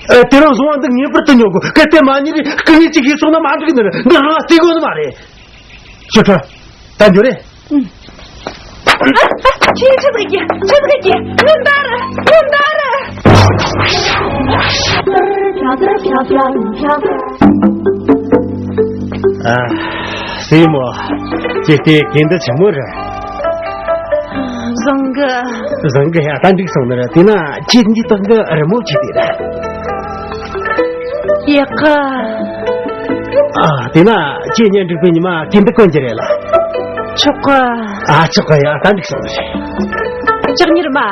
ཨ། དེ་རིང་བཟུང་བ་འདི་ངེས་པར་དུ་ཉོ་དགོས། གལ་ཏེ་མ་ཉོས་ན་སྐུ་ངལ་གཅིག་ཡིན་སོང་ན་མ་འགྲིག་ནི་རེད། འདི་རང་ལ་བརྩི་དགོས་ནི་མ་རེད། ཞུ་ཁྲོ། ད་འགྱོ་རེ། ཨ། ཨ། ཁྱེད་ཆི་ཟིག་གི། ཆི་ཟིག་གི། ངན་པ་རེད། ངན་པ་རེད། ཨ། སྲས་མོ། ཁྱེད་དེ་གན་འདི་ཆི་མོ་རེད། བཟང་གི། བཟང་གི་ཡ། ད་འགྲིག་སོང་ནི་རེད། དེ་ན་ཁྱེད་འདི་སྟེང་གི་རི་མོ་ཅི་དེ་རེད། ཡག་གི། ཨ། དེ་ན་ཁྱེད་གཉེན་སྒྲིག་པའི་ཉི་མ་གན་འདི་གོན་གྱི་རེད་ལ། ཆོག་གི། ཨ། ཆོག་གི་ཡ། ད་འགྲིག་སོང་ནི་རེད། ལྕགས་གཉེར་མ། ཨ།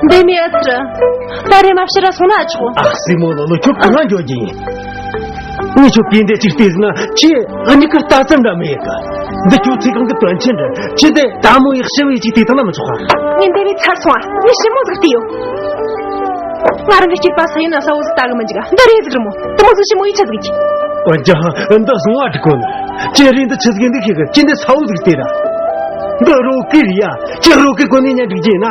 འདི་མི་ཨ་ཙི། ད་རེས་མ་ཕྱིར་ར་སོང་ན་ཆོག་ཨ། སྲས་མོ་ལོ་ལོ། ཁྱོད་གང་ང་འགྱོ་རྒྱུ་ཡིན། ངས་ཁྱོད་གན་འདི་གཅིག་བལྟས་ཟིན་ན་ཁྱེད་ཨ་ནི་ཀར་ལྟ་ཙམ་འདྲ་མི་ཡེ་གི། འདི་ཁྱོད་ཚིག་རྐང་གི་དོན་ཆེན་འདྲ། ཁྱེད་དེ་དལ་མོ་ཡག་ཤི་བའི་ཅིག་བལྟས་ཐང་ན་མི་ཆོག་ག་ངས་འདི་བས་ཚར་སོང་ཨ། ངས་ཞིབ་མོ་ཟིག་བལྟས་ཡོད། ང་རང་གི་སྐྱེས་པ་ས་ཡིན་ན་ས་འོག་ཟིག་ལྟ་གི་མི་འཇུག་ག་འདི་རེད་ཟིག་རི་མོ། དེ་མོ་ཟིག་ཞིབ་མོ་ཡིན་ཆ་ཟིག་གི། འོན་ཀྱང་འདི་བཟུང་བ་འགྲིག་གོ་ནི། ཁྱེད་རིང་འདི་ཆི་ཟིག་འདི་ཤེས་གི། ཁྱེད་འདི་ས་འོག་ཟིག་བལྟས་ར། འདི་རོ་ཀི་རེད་ཡ། ཁྱེད་རོ་ཀི་གོན་ནས་གཉེན་སྒྲིག་རྒྱུ་ཡིན་ན།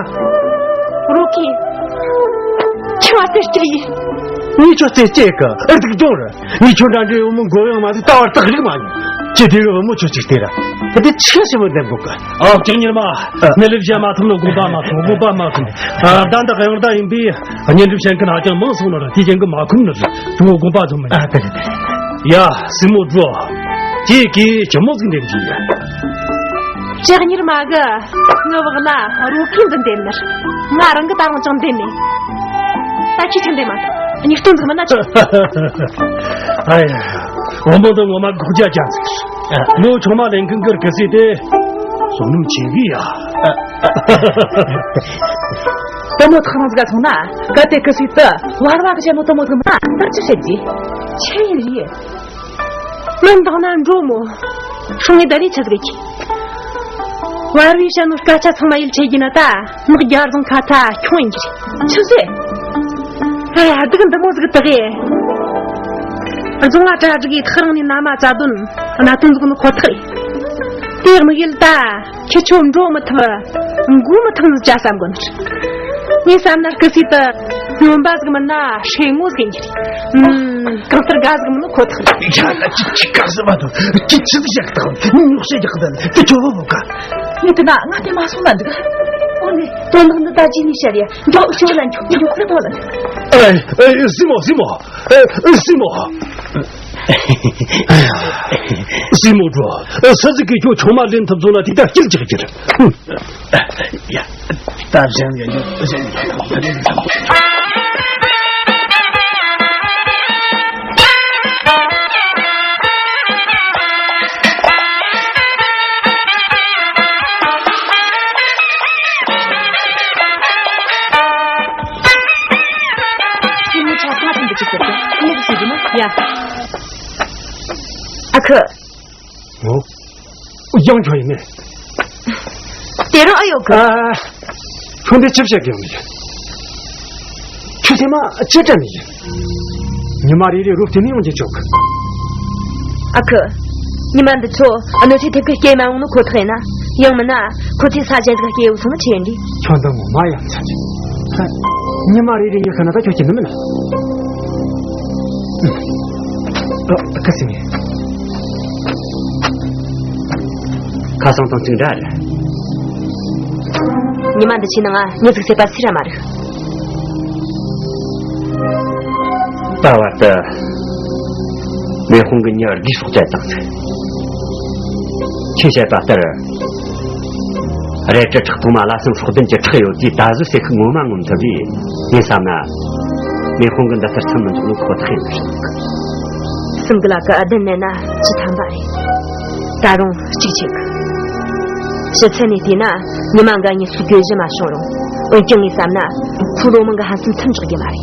རོ་ཀི། ཁྱོད་ང་རྩེད་སྐྱེལ་ཡིན། ངས་ཁྱོད་རྩེད་སྐྱེལ་གི། ཨ། སྡུག་སྦྱོང་རེད། ངས་ཁྱོད་འདྲ་འདྲའི་བུ་མོ་མགོ་གཡེང་མ་ཟིག་ད་བར་ཐག་རིག་མ་མྱོང་། ཁྱེད་དེ་གི་བུ་མོ་ཁྱོད་ཅིག་སྟེར་ར། དེ་ཆི་ཞིག་མི་འདེམ་དགོས་གི། ཨ། ལྕགས་གཉེར་མ། ཨ། མི་ལུས་བཞག་མ་ཐུབ་ནོ་དགོངས་པ་མ་ཚོམ། དགོངས་པ་མ་ཚོམ། ཨ། ད་འདི་གཡང་ཟླ་ཡིན་པས་གཉེན་སྒྲིག་བྱེད་མཁན་ཧ་ཅང་མང་སོང་ནོ་ར། དེ་ཅན་གི་མ་ཁུམ་ནི་རེད། དེ་དགོངས་པ་ཚོམ་མི། ཨ། དེ་རེད། ཡ། སྲས་མོ་འགྲོ། ཁྱེད་ཀྱིས་ཅི་མོ་ཟིག་འདེམ་གྱི་ཡ། ལྕགས་གཉེར་མ་གི། ངའི་བག་ན་རོ་ཁི་འདི་འདེམ་ནི། ང་རང་གི་ད་རུང་ཅང་འདེམ་མེད། ད་ཁྱེད་ཅིག་འདེམ་མ་ཐུབ། སྙིགས་དོན་ཟིག་མིན་ན་ཆོག་ཨ་ཡ། བུ་མོ་འདི་ངོ་མ་སྒོག་རྒྱ་ཅན་ཟིག་ལོ་ཆུང་མ་ལེན་མཁན་གི་སྐུ་སྲས་དེ་བསོད་ནམས་ཆེ་གི་ཡ། དེ་མོ་ཐག་རིང་ཟིག་ག་སོང་ན། གལ་ཏེ་སྐུ་སྲས་དེ་བར་བ་གི་བྱས་ནོ་དེ་མོ་ཟིག་མིན་ན་ད་ཅི་བྱེད་རྒྱུ། ཆི་ཡིན་རེད། མི་འདང་ན་འགྲོ་མོ། སོང་ངས་ད་རེས་ཆི་ཟིག་གི། བར་བའི་བཤད་ནོ་སྐད་ཆ་ཚང་མ་ཡིད་ཆེས་རྒྱུ་ན་ད་ནག་རྒྱལ་རྫོང་ཁ་ཐ་ཁྱོང་ཡིན་གྱི་རེད། ཆི་ཟེར། ཧེ། སྡུག་འདི་མོ་ཟིག་དག་གི། རྫོང་ལ་གྲ་སྒྲིག་གིས་ཐག་རིང་ནས་མནའ་མ་བཙལ་དོན་གནད་དོན་ཟིག་ནི་ཁོ་ཐག་རེད། དེ་དམིགས་ཡུལ་ད། ཁྱེད་ཆོ་འགྲོ་མི་ཐུབ། འགུལ་མི་ཐུབ་ནི་བྱ་བསམ་གོ་ནི། ངས་བསམ་ན་སྐུ་སྲས་དེ་སྨྱོན་པ་ཟིག་མིན་ན་ཧྲེ་ངོ་ཟིག་ཡིན་གྱི་རེད། ཨུམ། གང་ལྟར་དགའ་ཟིག་མིན་ནོ་ཁོ་ཐག་རེད། ཡ་ལ་ཅིག་ཅིག་དགའ་ཟིག་མ་ཐུབ། ཅིག་ཆི་ཟིག་བཤད་གི། ད་ཉོག་བཤད་རྒྱག་གི། ད་དེ་ཁྱོད་བུ་བོ་ག་ངས་དེ་ན་ང་དེ་མ་སོང་ན་འདུག་འོ་ནི་དོན་དག་འདི་ད་ཅི་ནས་བཤད་ཡ། མགྱོགས་ཤོག་ལ་མགྱོགས་མགྱོགས་ཟིག་ཐོག་ལ། ཨེ་ཨེ། སྲས་མོ། སྲས་མོ། ཨེ། སྲས་མོ། སྲས་མོ་འགྲོ། ས་ཟིག་གིས་ཁྱོད་ཆུང་མ་ལེན་ཐུབ་སོང་ན་དེ་ལྟར་སྐྱིད་ཅིག་གྱུར། ཡ། ད་གཞན་ཡང་ཡོད། གཞན་ཡང་། ཁྱེད་མི་ཆ་ཚང་ཐུན་པ་ཅིག་ཟེར་ཏེ་མི་ཟེར་གི་ན། ཡ། ཨ་ཁུ། ཨོ། ཡང་ཁྱོད་ཡིན་ནི། དེ་རིང་ཨ་ཡོད་གི། ཨ། ཁྱོད་འདི་ཅི་བཤད་གི་ཡོང་ནི། ཁྱོད་ཚེ་མ་ཅི་དྲན་ནི་ཡིན། ཉི་མ་རེ་རེ་རོ་བརྟན་ནས་ཡོང་རྒྱུ་ཆོག་གི། ཨ་ཁུ། ཉི་མ་འདི་ཚོ་གནོད་འཚེ་ཐེབས་གི་སྐྱེལ་མ་འོང་ནི་ཁོ་ཐག་ཡིན་ན། ཡང་མིན་ན་ཁོ་ཚོས་ས་གཞན་ཟིག་སྐྱེལ་ཡོད་སོང་ནི་ཆི་ཡིན་དེ། ཁྱོད་འདི་ངོ་མ་ཡ་མཚན་ཆེ། ཉི་མ་རེ་རེ་ཡིན་ཤི་ན་ད་ཁྱོད་ཀྱི་ནི་མིན། ཨ། ཁ་སང་ངས། ཁ་སང་དང་གཅིག་འདྲ་རེད། ཉི་མ་འདི་ཆེ་ནང་ང་མྱི་ཟིག་བསད་པ་སུས་ར་མ་རིག་ད་བར་དུ་མེ་དཔུང་གི་མྱི་བདུན་སྲོག་བཅད་བཏང་ཟིག་ཁྱེད་བཤད་པ་ལྟར། རལ་གྲི་ཁྲག་འཐུང་མ་ལ་སེམས་སྲོག་ལྡན་གྱི་ཁྲག་ཡོད་དུས་ད་གཟོད་ཟེར་ཁུག་ངོ་མ་ངོམ་ཐུབ་རེད། ངས་བསམ་ན། མེ་དཔུང་གི་འདི་ལྟར་མཚམས་མི་འཇོག་ནི་ཁོ་ཐག་ཡིན་པ་རེད། སེམས་ཀྱི་ལ་ཀ་ཨ་བདུན་མེད་ན་བཅུ་ཐམ་པ་རེད། ད་རུང་གཅིག་ཆེ་གི། ཕྱི་ཚན་ནས་བལྟས་ན་ཉི་མ་འགའ་ཉི་ཚོ་གྱོད་གཞི་མ་བྱུང་རུང་། འོན་ཀྱང་ངས་བསམ་ན། ཚོ་ལོ་མང་གི་ཧམ་སེམས་མཚམས་འཇོག་རྒྱུ་མ་རེད།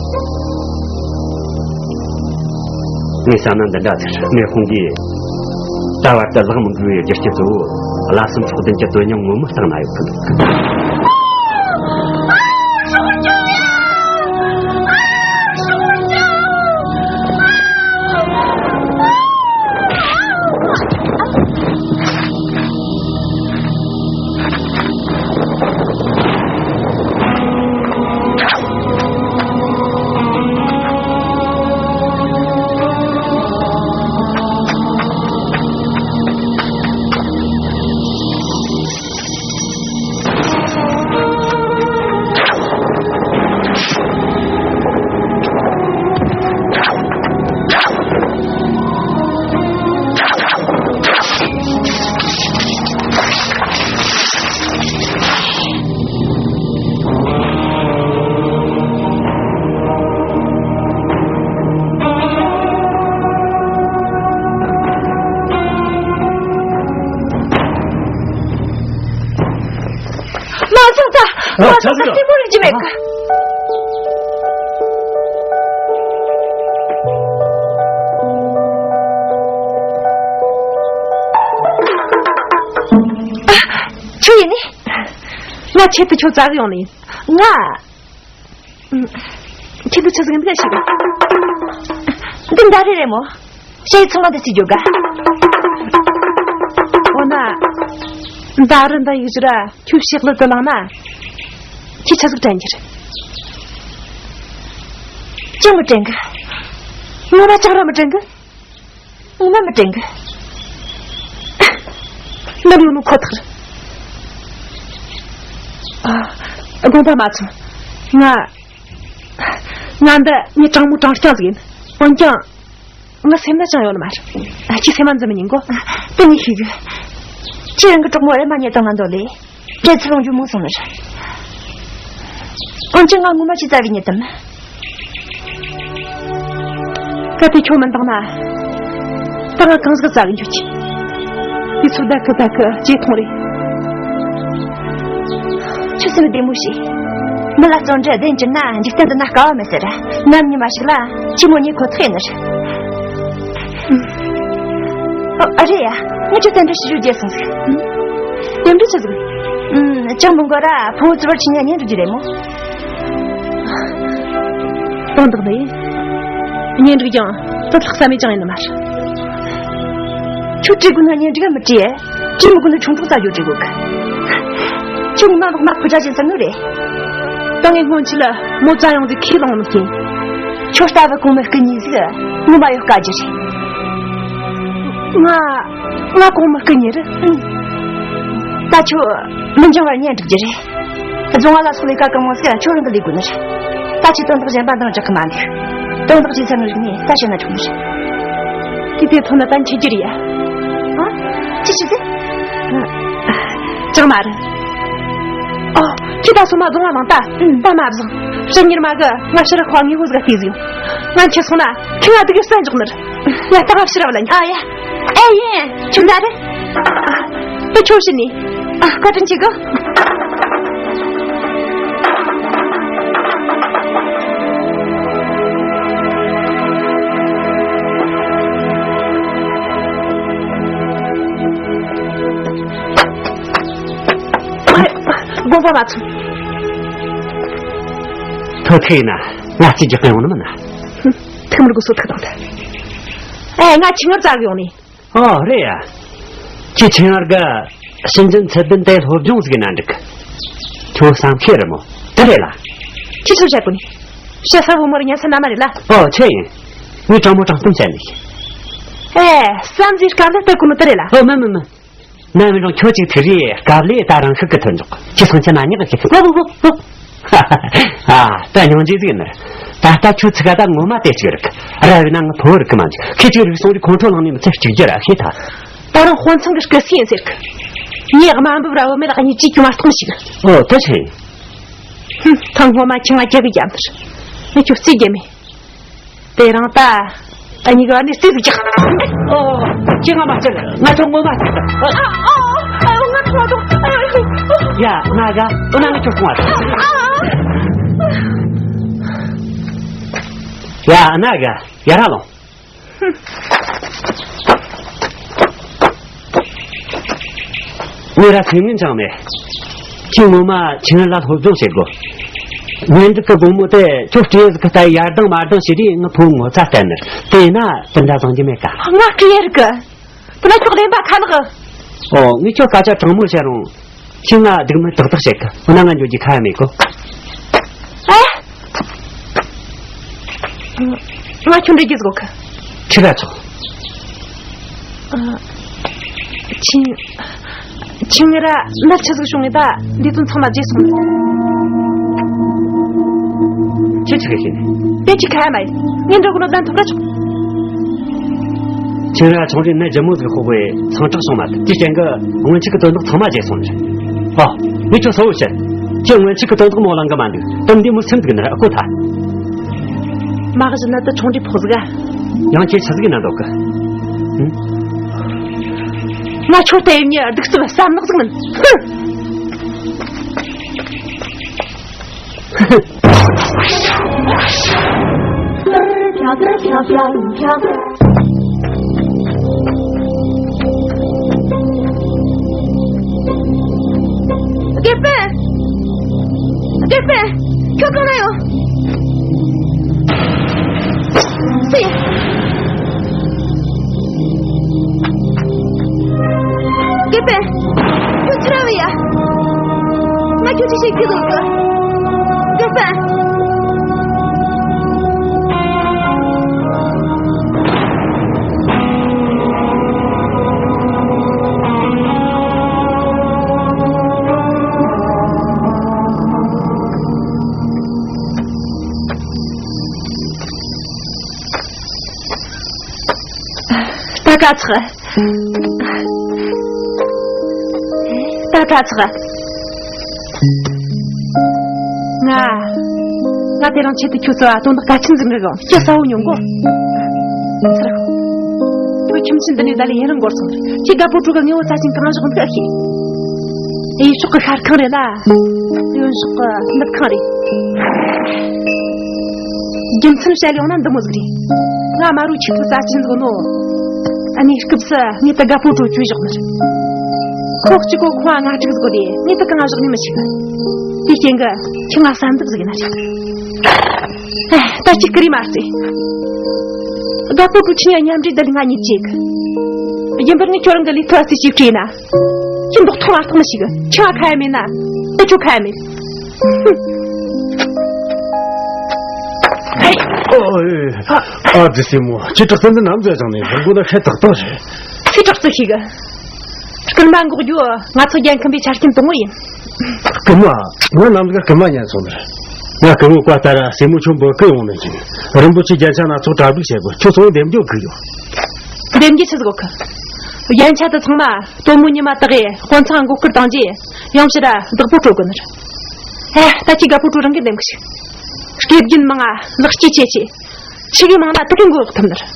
ངས་བསམ་ན་འདི་འདྲ་ཟེར། མེ་ཧོང་གིས་ད་བར་དུ་ལག་མི་འགུལ་བའི་རྒྱུ་རྐྱེན་གཙོ་བོ་བླ་སེམས་སྲོག་ལྡན་གྱི་དོན་སྙིང་ངོ་མ་བཏང་ན་ཡོད་ཀི་འདུག། མ་སོང་ད། ཨ། མ་སོང་ད། ཆ་ཟིག་ལྟད་མོ་རིག་གི་མེད་གི། ཨ། ཁྱོད་ཡིན་ནི། ང་ཆེད་དུ་ཁྱོད་བཙལ་གི་ཡོང་ནི་ཡིན། ང་། ཁྱེད་ཚོ་ཆི་ཟིག་འདི་ལ་ཞིག་འདི་འདྲ་རེད་རེད་མོ། ཞེས་ཚང་མ་འདི་རྩིས་རྒྱོ་ག་འོ་ན། འདི་རུ་འདི་ཡིག་ཞུ་ར་ཁྱོད་ཕྱག་ལ་དུ་ལངས་ན། ཁྱེད་ཆི་ཟིག་དྲན་གྱི་རེད། ཅང་མི་དྲན་གི་ངོ་མ་ཅང་ར་མི་དྲན་གི་ངོ་མ་མི་དྲན་གི་ནམ་ཡོང་ནོ་ཁོ་ཐག་རེད། ཨ། དགོངས་པ་མ་ཚོམས། ང་། ང་འདི་ངའི་དྲང་མོ་དྲང་རྐྱང་ཟིག་ཡིན། འོན་ཀྱང་། ང་སེམས་ན་ཅང་ཡོད་ནི་མ་རེད། ཨ། ཁྱི་སེམས་མ་འཛིན་མི་ཉན་གོ་དེ་ངས་ཤེས་གི་ཁྱི་རང་གི་གྲོགས་མོ་རེ་མ་རྙེད་དང་ང་འདོད་ལེ། བྲེལ་ཚུལ་ལོང་རྒྱུ་མང་སོང་ནི་རེད། འོན་ཀྱང་ང་ངོ་མ་ཅི་ཙ་བའི་ཉེ་དམ། གལ་ཏེ་ཁྱོད་མི་འདང་ན། ད་ང་གང་ཟག་ཙ་བའི་འཇུག་གི་དེ་ཚོ་བདག་གི་བདག་གི་ཇེ་ཐུང་རེད། ཆུ་སེམས་བདེ་མོ་ཞིག་མི་ལ་བརྩོན་འགྲུས་ལྡན་གྱུར་ན་འཇིག་རྟེན་འདི་ན་དཀའ་བ་མེད་ཟེར། ནམ་ཉི་མ་ཞིག་ལ་ཆི་མོ་ཉེ་ཁོ་ཐག་ཡིན་ནི་རེད། ཨ། ཨ་རེད་ཡ། ངས་ཁྱོད་རྟེན་འབྲེལ་ཞུ་རྒྱུ་བརྗེད་སོང་ཟིག་རྟེན་འབྲེལ་ཆི་ཟིག་ཨུམ། ཅང་མི་འགོར་ར་ཕུ་བོ་བཙུན་པར་ཆི་ཉ་གཉེན་སྒྲིག་རྒྱུ་རེད་མོ། དོན་དག་འདི་ཡིན། གཉེན་སྒྲིག་ཀྱང་དུ་ལྷག་བསམ་མེད་ཅང་ཡིན་ནི་མ་རེད། ཁྱོད་བྲིས་དགོས་ན་གཉེན་སྒྲིག་ག་མི་བྲིས། བྲིས་མི་དགོས་ན་ཆུང་ཆུང་རྩ་རྒྱུ་བྲིས་དགོས་གི་ཁྱོད་ངོ་མ་ལོག་ན་ཕོ་བྲ་ཅན་ཟེར་ནོ་རེད། ད་ངས་སྔོན་ཆད་ལ་མོ་བཙལ་ཡོང་དུས་ཁས་བླངས་མི་ཤེས། ཁྱོད་ལྟ་བུ་གོང་མའི་སྐུ་ཉིད་ཟིག་ངོ་མ་ཡོད་དཀའ་རྒྱུ་རེད། ང་ང་གོང་མའི་སྐུ་ཉིད་རེད། ད་ཁྱོད་མི་འགྱང་བར་གཉེན་སྒྲིག་རྒྱུ་རེད། རྫོང་བ་ལ་སོགས་ལས་ཀ་གང་མང་ཟིག་ཁྱོད་རང་གི་ལས་དགོས་ནི་རེད། ད་ཁྱོད་དོན་དག་གཞན་པ་འདང་རྒྱག་གི་མ་འདུག་དོན་དག་ཅིག་ཚང་རིག་ནས་ད་བཤད་ན་ཆོག་ནི་རེད། དེ་དེ་ཐོན་ན་ད་འཆི་རྒྱུ་རེད་ཡ། ཨ། ཅི་ཞིག་ཟེར། ཅང་མ་རེད། ཨོ། ཁྱེད་ད་སོ་མ་རྫོང་བ་མང་ད། ཨུམ། ད་མ་བཟང་། ཕྱི་ཉིན་མ་གི་ང་ཕྱིར་ཁོ་ངའི་ཧུ་ཟིག་ལྟས་ཟིག་ང་འཆི་སོང་ན་ཁྱེད་ང་སྡུག་གི་སྲན་འཇོག་ནི་རེད། ཡ། ད་ང་ཕྱིར་བ་ལ་ཉ། ཨ་ཡ། ཨེ་ཡིན། ཁྱོད་ད་རེད། ཨ། ད་ཁྱོད་ཕྱིན་ནི། ཨ། བཀའ་དྲིན་ཆེ་གི་དགོངས་པ་མ་ཚོམས། ཐོ་ཐེ་ཡིན་ན་ང་གཅིག་རྒྱག་གི་ཡོང་ནི་མིན་ན། ཐིག་མར་གི་སོ་ཐིག་དང་ཐལ། ཨེ། ང་ཆིང་ངར་བཙལ་གི་ཡོང་ནི། ཨོ། རེད་ཡ། ཁྱེད་ཆིང་ངར་ག་ཞིང་ཆེན་ཚད་ལྡན་དེ་སློབ་སྦྱོང་ཟིག་ན་འགྲིག་ཁྱོད་བསམ་ཤེས་རེད་མོ། དེ་རེད་ལ། ཁྱེད་ཚོ་བཤད་གོ་ནི། བཤད་ས་བུ་མོར་ཉན་ས་ན་མ་རེད་ལ། ཨོ། ཆེ་ཡིན། ངས་དྲང་མོ་དྲང་གཏམ་བཤད་ནི། ཨེ། བསམ་གཟས་སྐབས་ལ་སྟེར་གོ་ནོ་དེ་རེད་ལ། ཨོ། མིན་མིན་མིན། ན་མི་རུང་ཁྱོད་ཅིག་ཐུག་རེ་སྐབས་ལས་ད་རང་ཤུགས་ཀྱི་ཐོན་འཇོག་ཁྱི་སང་ཆ་ན་ཉག་གི་ཁྱི་ཁོ་བོ་བོ་བོ། ཨ། ད་སྙིང་རྗེ་ཟིག་ནི། ད་ལྟ་ཁྱོད་ཚིག་ག་ད་ངོ་མ་དེ་གཅིག་རིག་ར་བས་ན་ང་ཕོ་བོ་རིག་གི་མ་འཇུག་ཁྱེད་ཀྱི་རིག་སོང་རིག་ཁོང་ཁྲོ་ལངས་ནས་མི་ཚེ་གཅིག་རྒྱུ་ར་ཤེས་ཐལ། ད་རུང་དཔོན་ཚང་གི་སྐུ་སྲས་ཡིན་ཟེར་གི་ངས་དམའ་འབེབས་ར་བོ་མེད་ལ་གཉིས་ཅིག་ཀྱང་མ་གཏོང་ཞིག་ཨོ། དེ་ཆེ། ཧུམ། ད་ངོ་མ་ཁྱི་ང་རྒྱག་གི་རྒྱབ་ནི་རེད། ངས་ཁྱོད་རྩིས་རྒྱབ་མེད། དེ་རིང་ད་ཨ་ཉི་ག་ནས་རྩིས་ཟིག་རྒྱག་ཨོ། ཁྱི་ང་མ་ཁྱེར། ང་ཚོ་ངོ་མ་ཁྱེར། ཨ། ཨ། ཨ། ང་ཚོ་ང་ཚོ། ཡ། ང་ག་འོ་ན་ང་ཁྱོད་གཏོང་བ། ཨ། ཨ། ཡ་ཨ་ན་ག་ཡ་ར་ལོང་། ངས་ར་སེམས་ངན་ཅང་མེད། ཁྱེད་ངོ་མ་ཁྱེད་ལ་སློབ་སྦྱོང་བྱེད་དགོས། ངན་འདུག་གི་དགོང་མོ་དེ་ཁྱོད་སྤྲེལ་ཟིག་གི་ལྟ་ཡར་ལྡང་མར་ལྡང་བྱས་དུས་ངའི་ཕོ་ངོ་ཚ་བསྟན་ནས་དེ་ན་དེ་འདྲ་བཟང་རྒྱུ་མེད་ཀ། ང་སྤྲེལ་ཡར་གི། དེ་ན་ཁྱོད་བདེན་པ་ཁ་ནག། ཨོ་ངས་ཁྱོད་སྐད་ཆ་དྲང་མོ་བཤད་རུང་། ཁྱེད་ང་སྡུག་མི་ཏག་ཏག་བྱེད་གི། འོ་ན་ང་འགྱོ་རྒྱུ་ཁ་ཡ་མེད་གོ། ཨེ། ང་ཁྱོད་འདྲི་རྒྱུ་ཟིག་གོ་གི། ཁྱེད་ར་ཚོ། ཨ། ཁྱེད། ཁྱེད་ངེད་ར་ནད་ཆི་ཟིག་བྱུང་ངེ་ད་འདི་དོན་ཚང་མ་བརྗེད་སོང་། ཁྱེད་ཆི་གི་ཤེས་ནས། དེ་ཅི་ཁ་ཡ་མ་ཡིན། ངས་འགྲོ་གི་ནོ་བདམས་ཐུབ་ར་ཆོག། ཁྱེད་ར་ཆུང་རིང་ནད་ལྗིད་མོ་ཟིག་ཕོག་པས་སངས་དྲག་བྱུང་མ་ཐུབ། དེ་རྐྱེན་གྱིས་སྔོན་ཆད་ཀྱི་དོན་དག་ཚང་མ་བརྗེད་སོང་ནི་རེད། ཨོ། ངས་ཁྱོད་གསལ་བོ་བཤད། ཁྱེད་སྔོན་ཆད་ཀྱི་དོན་དག་མོ་གླེང་གི་མ་འདུག། དོན་འདི་མོ་སེམས་ཟིག་ནི་ར་ཨ་ཁོ་ཐ། མ་གཞི་ནད་དེ་ཆུང་རིང་ཕོག་ཟིག་ག། ཡང་ཁྱེད་ཆི་ཟིག་ན་འདོད་གི། ཧུམ། ང་ཁྱོད་དེ་ཡིན་ཉེ་སྡུག་རྩུབ་བསམ་ནག་ཟིག་མིན། ཧུམ། དགེ་སྤུན། དགེ་སྤུན། ཁྱོད་གང་ན་ཡོད། སུ་ཡིན། དགེ་སྤུན། ཁྱོད་ཅི་ར་བ་ཡ། ང་ཁྱོད་ཅི་ཞིག་གི་འདུག་གི། དགེ་སྤུན། ད་ག་ཚགས། ད་ག་ཚགས། ང་། ང་དེ་རིང་ཆེད་དུ་ཁྱོད་ཚོ་ལ་དོན་དག་གལ་ཆེན་ཟིག་འདྲི་གི། ཁྱོད་གསལ་བོ་ཉོན་གོ། ཚར། ཁྱོད་ཁྱིམ་ཆེན་འདི་ནས་ད་ལས་ཡུན་རིང་འགོར་སོང་། ཁྱེད་དགའ་པོ་ཕྲུག་གི་དངོས་པོ་རྩ་ཆེན་གང་བཞག་འདུག་ཨེ་ཤེས། གཡས་ཕྱོགས་ཀྱི་ཤར་ཁང་རེད་ལ། གཡོན་ཕྱོགས་ཀྱི་ནུབ་ཁང་རེད། རྒྱུ་མཚན་བཤད་ཡོང་ན་འདི་མོ་ཟིག་རེད། ང་མ་རུ་ཆེད་དུ་རྩ་ཆེན་ཟིག་ནོ། ཨ་ནི་སྐབས་སུ་ངས་ད་དགའ་པོ་ཕྲུག་བཅོས་བཞག་ནི་རེད། ཁོ་གཅིག་གོ་ཁོ་ང་དྲུག་ཟིག་གོ་དེ་ངས་ད་གང་བཞག་ནི་མི་ཤེས་གི། དེ་རྐྱེན་གྱིས་ཁྱེད་ང་བསམ་འདུག་ཟིག་ཡིན་ན་རེད། ཨེ། ད་ཅིག་ཀི་རི་མ་རྩེ། དགའ་པོ་ཕྲུག་ཁྱེད་ཡ་མཉམ་འབྲེལ་ད་ལི་ང་གཉིས་བྱེད་གི། རྒྱུན་པར་ངས་ཁྱོད་རང་གི་ལས་ཐོ་ཨ་སི་ཅིག་བྲིས་ན། ཁྱེད་མདོག་ཐོག་མ་ཐོག་མི་ཤེས་གི། ཁྱེད་ང་ཁ་ཡ་མེད་ན། ད་ཁྱོད་ཁ་ཡ་མེད། ཨ། ཨ། དེ་སྲས་མོ། ཁྱེད་དྲག་རྩལ་འདི་ནམ་ཟ་ཅང་ནས་བཟང་གོ་ན་ཁྱེད་ཏག་ཏག་རེད། ཁྱེད་དྲག་རྩལ་ཤེས་གི། སྐུལ་མ་འགོག་རྒྱུ་ང་ཚོ་རྒྱལ་ཁམས་པའི་ཆ་རྐྱེན་དང་པོ་ཡིན། སྐུལ་མ། ང་ནམ་ཟིག་སྐུལ་མ་ཉན་སོང་ནི། ང་སྐུལ་མ་བཀའ་ལྟར་སྲས་མོ་ཁྱོད་འབོད་སྐུལ་ཡོང་ནི་ཡིན། རིན་པོ་ཆེ་རྒྱན་ཆ་སྣ་ཚོགས་གྲ་སྒྲིག་བྱེད་དགོས། ཁྱོད་ཚོ་འདེམས་རྒྱུ་དགོས་ཡོད། འདེམས་རྒྱུ་ཆི་ཟིག་གོ་གི། རྒྱན་ཆ་དེ་ཚང་མ་སྟོན་མོ་ཉི་མ་དག་གིས་དཔོན་ཚང་མགོ་སྐོར་བཏང་རྗེས་ཡང་ཕྱིར་བདག་པོ་སྤྲོད་དགོས་ནི་རེད། ཨེ། ད་ཁྱེད་དགའ་པོ་ཕྲུག་རང་གིས་འདེམས་གི་ཞིག། སྐེ་རྒྱན་མང་ང་ལག་སྐྱེས་ཆེ་ཆེ། ཆི་གི་མང་ན་དེ་གི་མགོ་འོག་ཐུབ་ནི་རེད།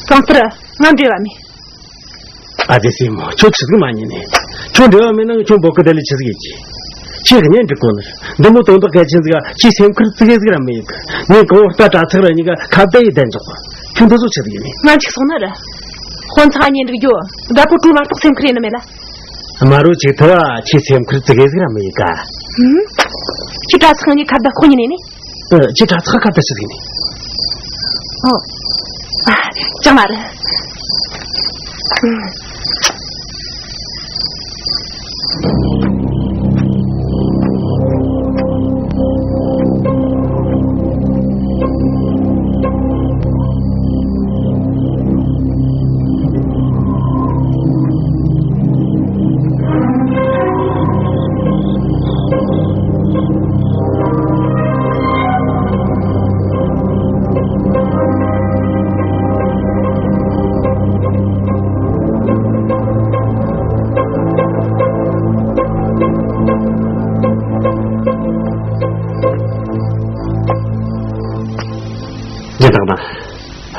གང་ལྟར་ང་འབྲེལ་བ་མེད། ཨ་ཙི་སྲས་མོ། ཁྱོད་ཆི་ཟིག་མ་ཉན་ནས། ཁྱོད་འབྲེལ་བ་མེད་ན་ཁྱོད་འབོད་སྐུལ་དེ་ལས་ཆི་ཟིག་ཡེད་རྒྱུ། ཁྱེད་གཉེན་སྒྲིག་གོ་ནི། འདི་མོ་དོན་དག་གལ་ཆེན་ཟིག་ཁྱེད་སེམས་ཁུར་ཙི་གེ་ཟིག་ར་མི་ཡེད་གི། ངས་གང་བོ་རྟ་དྲ་ཚིགས་ར་གཉིས་ཀ་ཁ་བརྡ་ཡེད་བསྡད་འཇོག་གི། ཁྱོད་འདི་ཚོ་ཆི་ཟིག་ཡིན་ནི། ང་འཇིགས་སོང་ནི་རེད། དཔོན་ཚང་གཉེན་སྒྲིག་རྒྱུ་དགའ་པོ་ཕྲུག་མ་གཏོགས་སེམས་ཁུར་ཡེད་ནི་མེད་ལ། མ་རུ་ཅིག་ཐུ་བ་ཁྱེད་སེམས་ཁུར་ཙི་གེ་ཟིག་ར་མི་ཡེད་ག། ཧུམ། ཁྱེད་དྲ་ཚིགས་གཉིས་ཁ་བརྡ་ཁོ་གཉིས་ནས་ནི། ཨ། ཁྱེད་དྲ་ཚིགས་ཁ་བརྡ་ཆི་ཟིག་ནི། ཨོ། ཨ། ཅང་མ་རེད། ཇི་ལྟར་ན།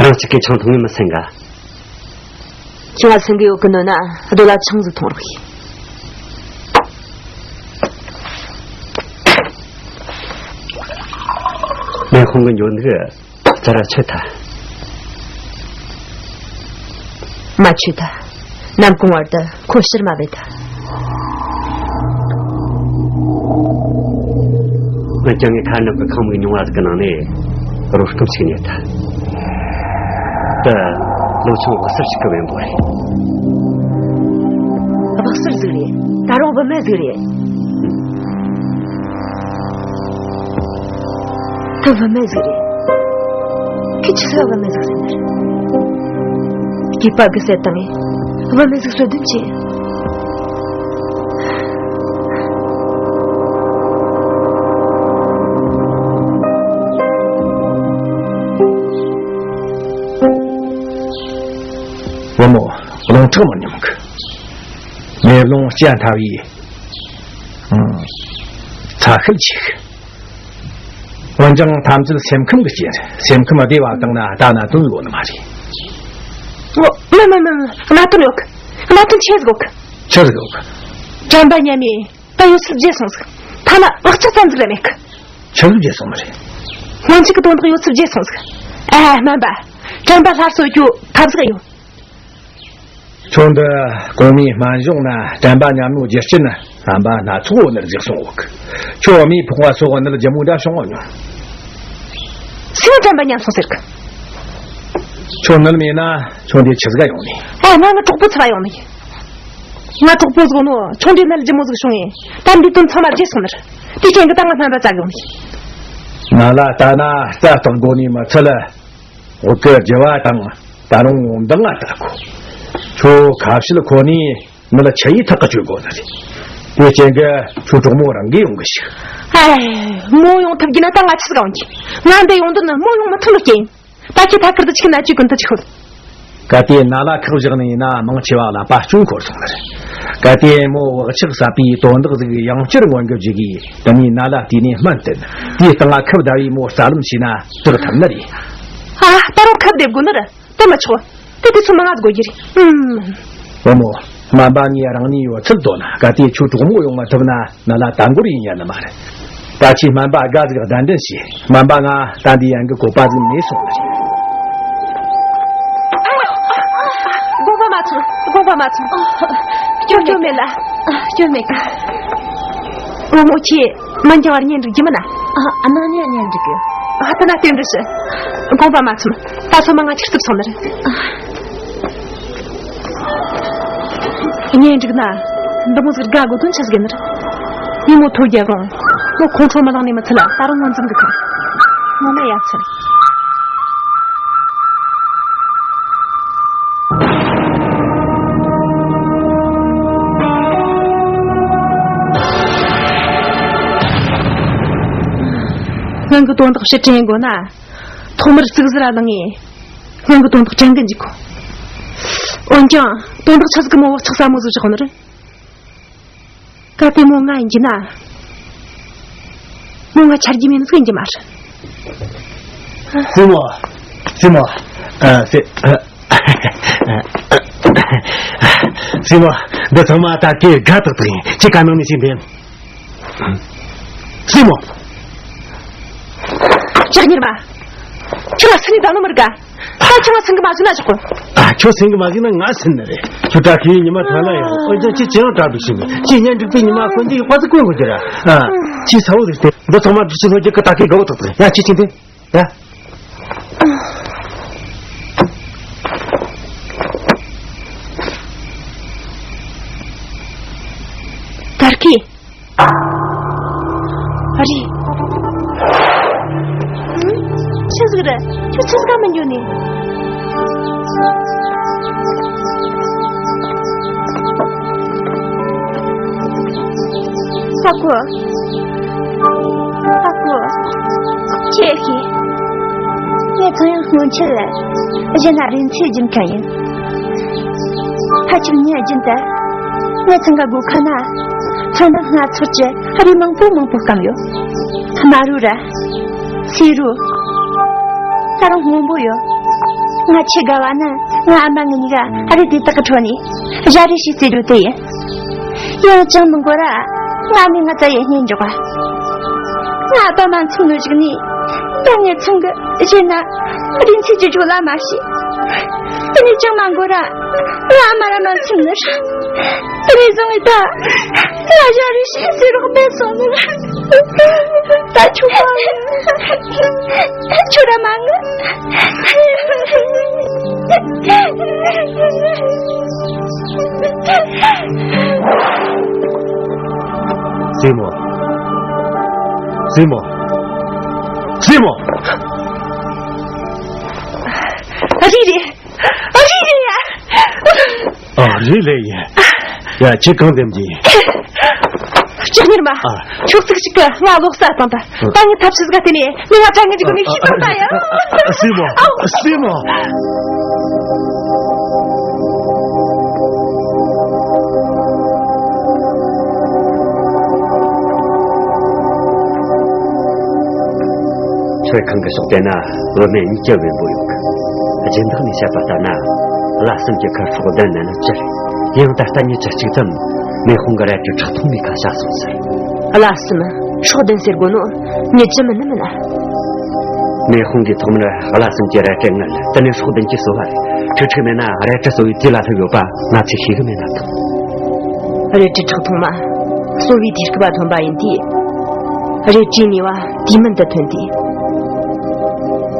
རང་གཅིག་གིས་ཆང་འཐུང་ངེ་མི་སེམས་ག། ཁྱེད་ང་སེམས་གི་ཡོད་གི་ནོ་ན་རྡོ་ལ་ཆང་ཟིག་འཐུང་རོགས་ཡིན། ངས་ཁོང་གི་འཇོན་ནུས་རྩ་ར་ཆོད་ཐལ། མ་ཆོད་ཐལ། ནམ་གུང་བར་དུ་ཁོ་ཕྱིར་མ་བུད་ཐལ། འོན་ཀྱང་ངས་ཁ་ནང་གི་ཁང་མིག་ཉུང་བ་ཟིག་གི་ནང་ནས་རོ་སྐུབ་ཅིག་རྙེད་ཐལ། དེ་ལོ་ཆུང་བག་གསར་ཞིག་གི་བེམ་པོ་རེད། བག་གསར་ཟིག་རེད། ད་རུང་བུད་མེད་ཟིག་རེད། ད་བུད་མེད་ཟིག་རེད། ཁྱོད་ཆི་ཟིག་བུད་མེད་ཟིག་ཟེར་ནི་རེད། སྐྱེས་པ་གི་ཟེར་དང་ངས་བུད་མེད་ཟིག་གསོད་དོན་ཅི། བུ་མོ། རླུང་ཁྲག་མི་ཉམས་གི། མེ་རླུང་སྐྱ་མཐའ་བའི། ཨང་། ཚ་ཤུལ་ཆེ་གི། འོན་ཀྱང་ཐམས་ཅད་སེམས་ཁམས་ཀྱི་རྐྱེན་རེད། སེམས་ཁམས་བདེ་བ་བཏང་ན་ད་གནད་དོན་ཡོད་ནི་མ་རེད། ཨོ། མིན་མིན་མིན། གནད་དོན་ཡོད་གི། གནད་དོན་ཆེ་ཟིག་ཡོད་གི། ཆི་ཟིག་ཡོད་གི། དྲན་པ་ཉམས་ནས་ད་ཡོད་ཚད་བརྗེད་སོང་ཟིག། ཐ་ན་བག་ཆགས་ཙམ་ཟིག་ར་མེད་གི། ཆི་ཟིག་བརྗེད་སོང་ནི་རེད། སྔོན་ཆད་ཀྱི་དོན་དག་ཡོད་ཚད་བརྗེད་སོང་ཟིག། ཨ། སྨན་པ། དྲན་པ་སླར་གསོ་རྒྱུ་ཐབས་ཟིག་ཡོད། ཁྱོད་འདི་གོང་མའི་སྨན་གཞུང་ན་དྲན་པ་ཉམས་ནོ་རྒྱུ་རྐྱེན་རྣམ་པ་སྣ་ཚོགས་ནར་གཟིགས་སོང་འོག། ཁྱོད་མིའི་ཕོག་པ་སོགས་ནར་ལྗིད་མོ་འདྲ་བྱུང་བ་མྱོང་། སེམས་དྲན་པ་ཉམས་སོང་ཟེར་གི། ཁྱོད་ནར་མེད་ན་ཁྱོད་འདི་ཆི་ཟིག་ཡོང་ནི། ཨ། ང་ང་གྲོགས་པོ་ཚ་བ་ཡོང་ནི། ང་གྲོགས་པོ་ཟིག་ནོ་ཁྱོད་འདི་ནར་ལྗིད་མོ་ཟིག་བྱུང་ངས་ད་འདི་དོན་ཚང་མ་བརྗེད་སོང་ནར། དེ་རྐྱེན་གི་ད་ང་སྨན་པ་བཙལ་ཡོང་ནི། ན་ལ་ལྟ་ན་རྩ་བརྟག་དགོས་ནི་མ་ཚད་ལ། འོག་གི་རྒྱུ་བ་དང་ད་རུང་འདང་ང་ལྟ་གོ། ཁྱོད་ཁ་བཤད་ཁོ་ནི་མི་ལ་ཆ་ཡི་ཐག་གི་གཅོད་དགོས་ནི་རེད། དེ་རྐྱེན་གི་ཁྱོད་གྲོགས་མོ་རང་གིས་ཡོང་གི་ཞིག། ཨེ། མོ་ཡོང་ཐུབ་རྒྱུ་ན་ད་ང་ཆི་ཟིག་ཡོང་གི། ང་འདི་ཡོང་དོན་ནི་མོ་ཡོང་མི་ཐུབ་ནི་རྐྱེན། ད་ཁྱེད་ཐད་ཀར་དུ་ཆིག་ན་ཅི་ཀུན་ཏུ་ཆིག་ཤོད། གལ་ཏེ་ན་ལ་ཁག་བཞག་ནས་ཡིན་ན་མང་ཆེ་བ་ལ་པ་སྐྱོན་འཁོར་སོང་ནི་རེད། གལ་ཏེ་མོ་བག་ཆགས་ཟབ་པའི་དོན་དག་ཟིག་ཡང་བསྐྱར་མངོན་གྱུར་བྱེད་གི། དེ་ནས་ན་ལ་བལྟས་ནས་སྨན་བསྟེན། དེའི་སྟེང་ང་ཁབ་བརྡར་བའི་མོ་རྩ་ལམ་བྱས་ན་དྲག་ཐུབ་ནི་རེད། ཨ། ད་རུང་ཁབ་བརྡེབ་དགོས་ནི་རེད། དེ་མི་ཆོག། དེ་དུས་ཚོད་མང་ང་དགོས་ཀྱི་རེད། ཨུམ། བུ་མོ། སྨན་པ་ངས་རང་ནུས་ཡོད་ཚད་འདོན། གལ་ཏེ་ཁྱོད་གྲོགས་མོ་ཡོང་མ་ཐུབ་ན་ན་ལ་ད་འགོར་ཡིན་ཉན་ནི་མ་རེད། ད་ཁྱོས་སྨན་པ་དགའ་ཟིག་གདན་འདྲེན་བྱས། སྨན་པ་ང་ད་འདི་ཡན་གི་བཀོད་པ་ཟིག་མེད་སོང་ནི་རེད། དགོངས་པ་མ་ཚོམས། དགོངས་པ་མ་ཚོམས། སྐྱོན་སྐྱོན་མེད་ལ། སྐྱོན་མེད་གི། བུ་མོ་ཁྱེད་སྨན་རྐྱང་བར་གཉེན་སྒྲིག་རྒྱུ་མིན་ན། ཨ། ཨ། ན་ནི་གཉེན་སྒྲིག་གི། ཨ། དེ་ན་རྟེན་འབྲེལ་ཞུ། དགོངས་པ་མ་ཚོམས། ད་སོ་མ་ང་ཁྱེར་ཐུབ་སོང་ནི་རེད། གཉེན་སྒྲིག་ན་འདི་མོ་ཟིག་དགའ་དགོས་དོན་ཆི་ཟིག་ཡིན་ནི་རེད། ཡིན་མོ་ཐོ་རྒྱབ་རུང་མོ་ཁོང་ཁྲོ་མི་ལངས་ནས་མི་ཚུད་ལ། ད་རུང་ངོ་འཛིན་གི་ཁ། ངོ་མ་ཡ་ཚན། སྔོན་གྱི་དོན་དག་ཕྱིར་དྲན་དགོས་ན། ཐོག་མར་ཙིག་ཟིག་ར་ལངས་ངས་སྔོན་གྱི་དོན་དག་དྲན་གི་འཇུག་གོ། འོན་ཀྱང་དོན་དག་ཆི་ཟིག་གི་མོ་བག་ཆགས་ཟབ་མོ་ཟིག་བཞག་ནི་རེད། གལ་ཏེ་མོ་ང་ཡིན་གྱི་ན། མོ་ང་ཆ་རྒྱུས་མེད་ནི་ཟིག་ཡིན་གྱི་མ་རེད། སྲས་མོ། སྲས་མོ། ཨ། སྲས། སྲས་མོ། འདི་ཚང་མ་ད་གི་དགའ་ཏག་ཏག་ཡིན། ཅི་ག་ནང་ནས་ཅི་འདེམ། སྲས་མོ། ལྕགས་གཉེར་མ། ཁྱོད་ལ་སུན་ནི་ད་ནོ་མི་རིག་ག། ད་ཁྱོད་ལ་སུན་གི་མ་བཟོས་ན་ཆོག་གི། ཨ། ཁྱོད་སུན་གི་མ་བཟོས་ན་ང་སུན་ནི་རེད། ཁྱོད་ད་གི་ཉི་མ་ཐ་ན་ཡང་འོན་ཀྱང་ཁྱེད་ཅི་ཡང་དྲག་པའི་ཞིག་ནི་ཁྱེད་གཉེན་སྒྲིག་པའི་ཉི་མ་ཀུན་གྱི་དཔའ་ཚིག་ཀུན་དགོས་ཀྱི་ར། ཨ། ཁྱེད་ས་འོག་ཟིག་སྟེ་འདི་ཚང་མ་འདི་ཕྱི་ལྷོ་རྒྱུ་གི་ད་གི་དགའ་བོ་ཏག་ཏག་ཡ། ཁྱེད་ཅི་འདི། ཡ། དར་ཁི། ཨ་རི། ཆི་ཟིག་རེད། ཁྱོད་ཆི་ཟིག་ག་མི་འགྱོ་ནི། ཧ་གོ། ཧ་གོ། ཁྱེད་ཀྱིས། ངས་ཚང་ཡང་སྔོན་ཆད་ལ་གཞན་ལ་རིན་ཚད་སྦྱིན་མཁན་ཡིན། ཕལ་ཆེར་ངས་རྒྱུན་དུ་ངས་ཚང་ག་སྒོ་ཁ་ན་ཚོང་ན་སྣ་ཚོགས་ཀྱི་རིགས་མང་པོ་མང་པོ་བསྐམས་ཡོད། དམར་རོ་ར། སེར་རོ། ད་རུང་སྔོན་པོ་ཡོད། ང་ཆེས་དགའ་བ་ནི་ང་ཨ་མ་ངེད་གཉིས་ཀ་རི་དེ་དག་གི་ཁྲོད་ནས་ཞལ་རས་ཞིག་རྩེ་རྒྱུ་དེ་ཡིན། ཡང་ཅང་མི་འགོར་ར། ང་ཨ་མས་ང་ཙ་ཡེ་སྙེན་འཇོག་པ། ང་ཨ་ཕ་མ་མཚུངས་ནོ་ཞིག་ནི། ད་ངས་ཚང་གི་བྱས་ན་རིན་ཆེན་གྱི་ཇོ་ལ་མ་ཤེས། དེ་ནས་ཅང་མ་འགོར་ར་ལ་མ་ར་མ་ཚིམ་ནི་ར། དེ་ནས་བཟུང་ངས་ད་ལ་ཞང་རི་ཤི་སི་རོགས་པས་སོང་ནི་ར། ད་ཆུ་མ་ཆུ་ར་མ་ངུ། སྲས་མོ། སྲས་མོ། སྲས་མོ། ཨ་རི་རེད། ཨ་རི་རེད་ཡ། ཨ་རི་ལས་ཡིན། ཡ་ཁྱེད་གང་འདེམས་ཀྱི་ཡིན། ལྕགས་གཉེར་མ། ཨ། ཁྱོད་ཚིག་གཅིག་གི་ང་ལོག་ས་བཏང་ད། ད་ངས་ཐབས་ཤེས་ག་དེ་ནས་མི་ང་དྲ་ངན་གྱི་སྒོ་ནས་ཤི་བཏང་ད་ཡ། ཨ། སྲས་མོ། ཨ། སྲས་མོ། ཁྱོད་ཁང་གི་ཕྱོགས་དེ་ན་བུད་མེད་གཉིས་ཀྱི་བེམ་པོ་ཡོད་གི། སྦྱིན་བདག་ནས་བཤད་པ་ལྟར་ན། བླ་གསུམ་གྱི་ཁ་སྲོག་ལྡན་ནི་ནི་ཅི་རེད། ཡང་ད་ལྟ་ཉིད་ཅི་གཅིག་ཙམ་མེ་དཔུང་གི་རལ་གྲི་ཁྲག་འཐུང་མའི་ཁ་བྱ་སོང་ཟེར། བླ་གསུམ་སྲོག་ལྡན་ཟེར་གོ་ནོ་ཉིད་ཅི་མིན་ནི་མིན་ན། མེ་དཔུང་གིས་ཐོག་མར་བླ་གསུམ་གྱི་རལ་གྲི་ངལ་དེ་ནས་སྲོག་ལྡན་གྱིས་གསོ་བ་རེད། ཁྲིག་ཁྲིག་མེད་ན་རལ་གྲི་གསོ་བའི་དུས་ལ་སླེབས་ཡོད་པ་ང་ཚོས་ཤེས་གི་མེད་ན་ཐང་། རལ་གྲི་ཁྲག་འཐུང་མ་གསོ་བའི་དུས་སྐབས་ཐོན་པ་ཡིན་དུས། རལ་གྲིའི་ནུས་པ་དུས་མིན་དུ་ཐོན་ཏེ།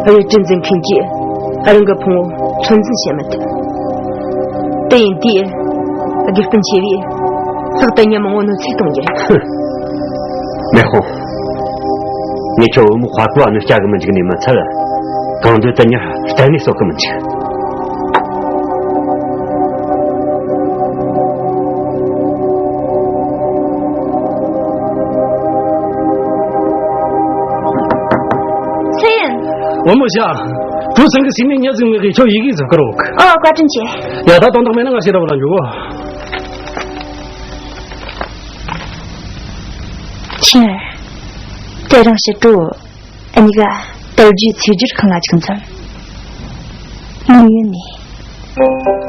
རལ་གྲི་འཛིན་མཁན་གྱིས་རང་གི་ཕུང་བོ་ཚོད་འཛིན་བྱེད་མི་ཐུབ། དེ་ཡིན་དུས། དགེ་སྤུན་ཆེ་བས་ལྷག་ཏུ་ཉམ་མང་བོ་གནོད་འཚེ་གཏོང་རྒྱུ་རེད། མེ་དཔུང་། ངས་ཁྱོད་བུ་མོ་དཔའ་བོ་ཨ་ནུ་སྐྱ་གི་མི་འཇིག་ནས་མི་ཚད། གང་འདོད་དུ་ཉར་གཏན་ནས་གསོད་གི་མི་འཇིག་ཚེ་ཡིན། བུ་མོ་ཤ། བུ་སེང་གི་སིང་ནས་ཉ་ཟིག་མི་གི་ཁྱོད་ཡི་གེ་ཟིག་ཀི་རོག་ཨོ་བཀའ་དྲིན་ཆེ། ཡ་ད་དོན་དག་མེད་ན་ང་ཤེས་ར་བ་ལ་འཇུག་གོ། ཁྱེད། དེ་རིང་ཕྱི་དྲོ། ཨ་ནི་ག་དར་རྒྱས་ཚེས་བསྒྱུར་ཁང་ང་ཅིག་འཛོམས། དངོས་ཡོད་ནས།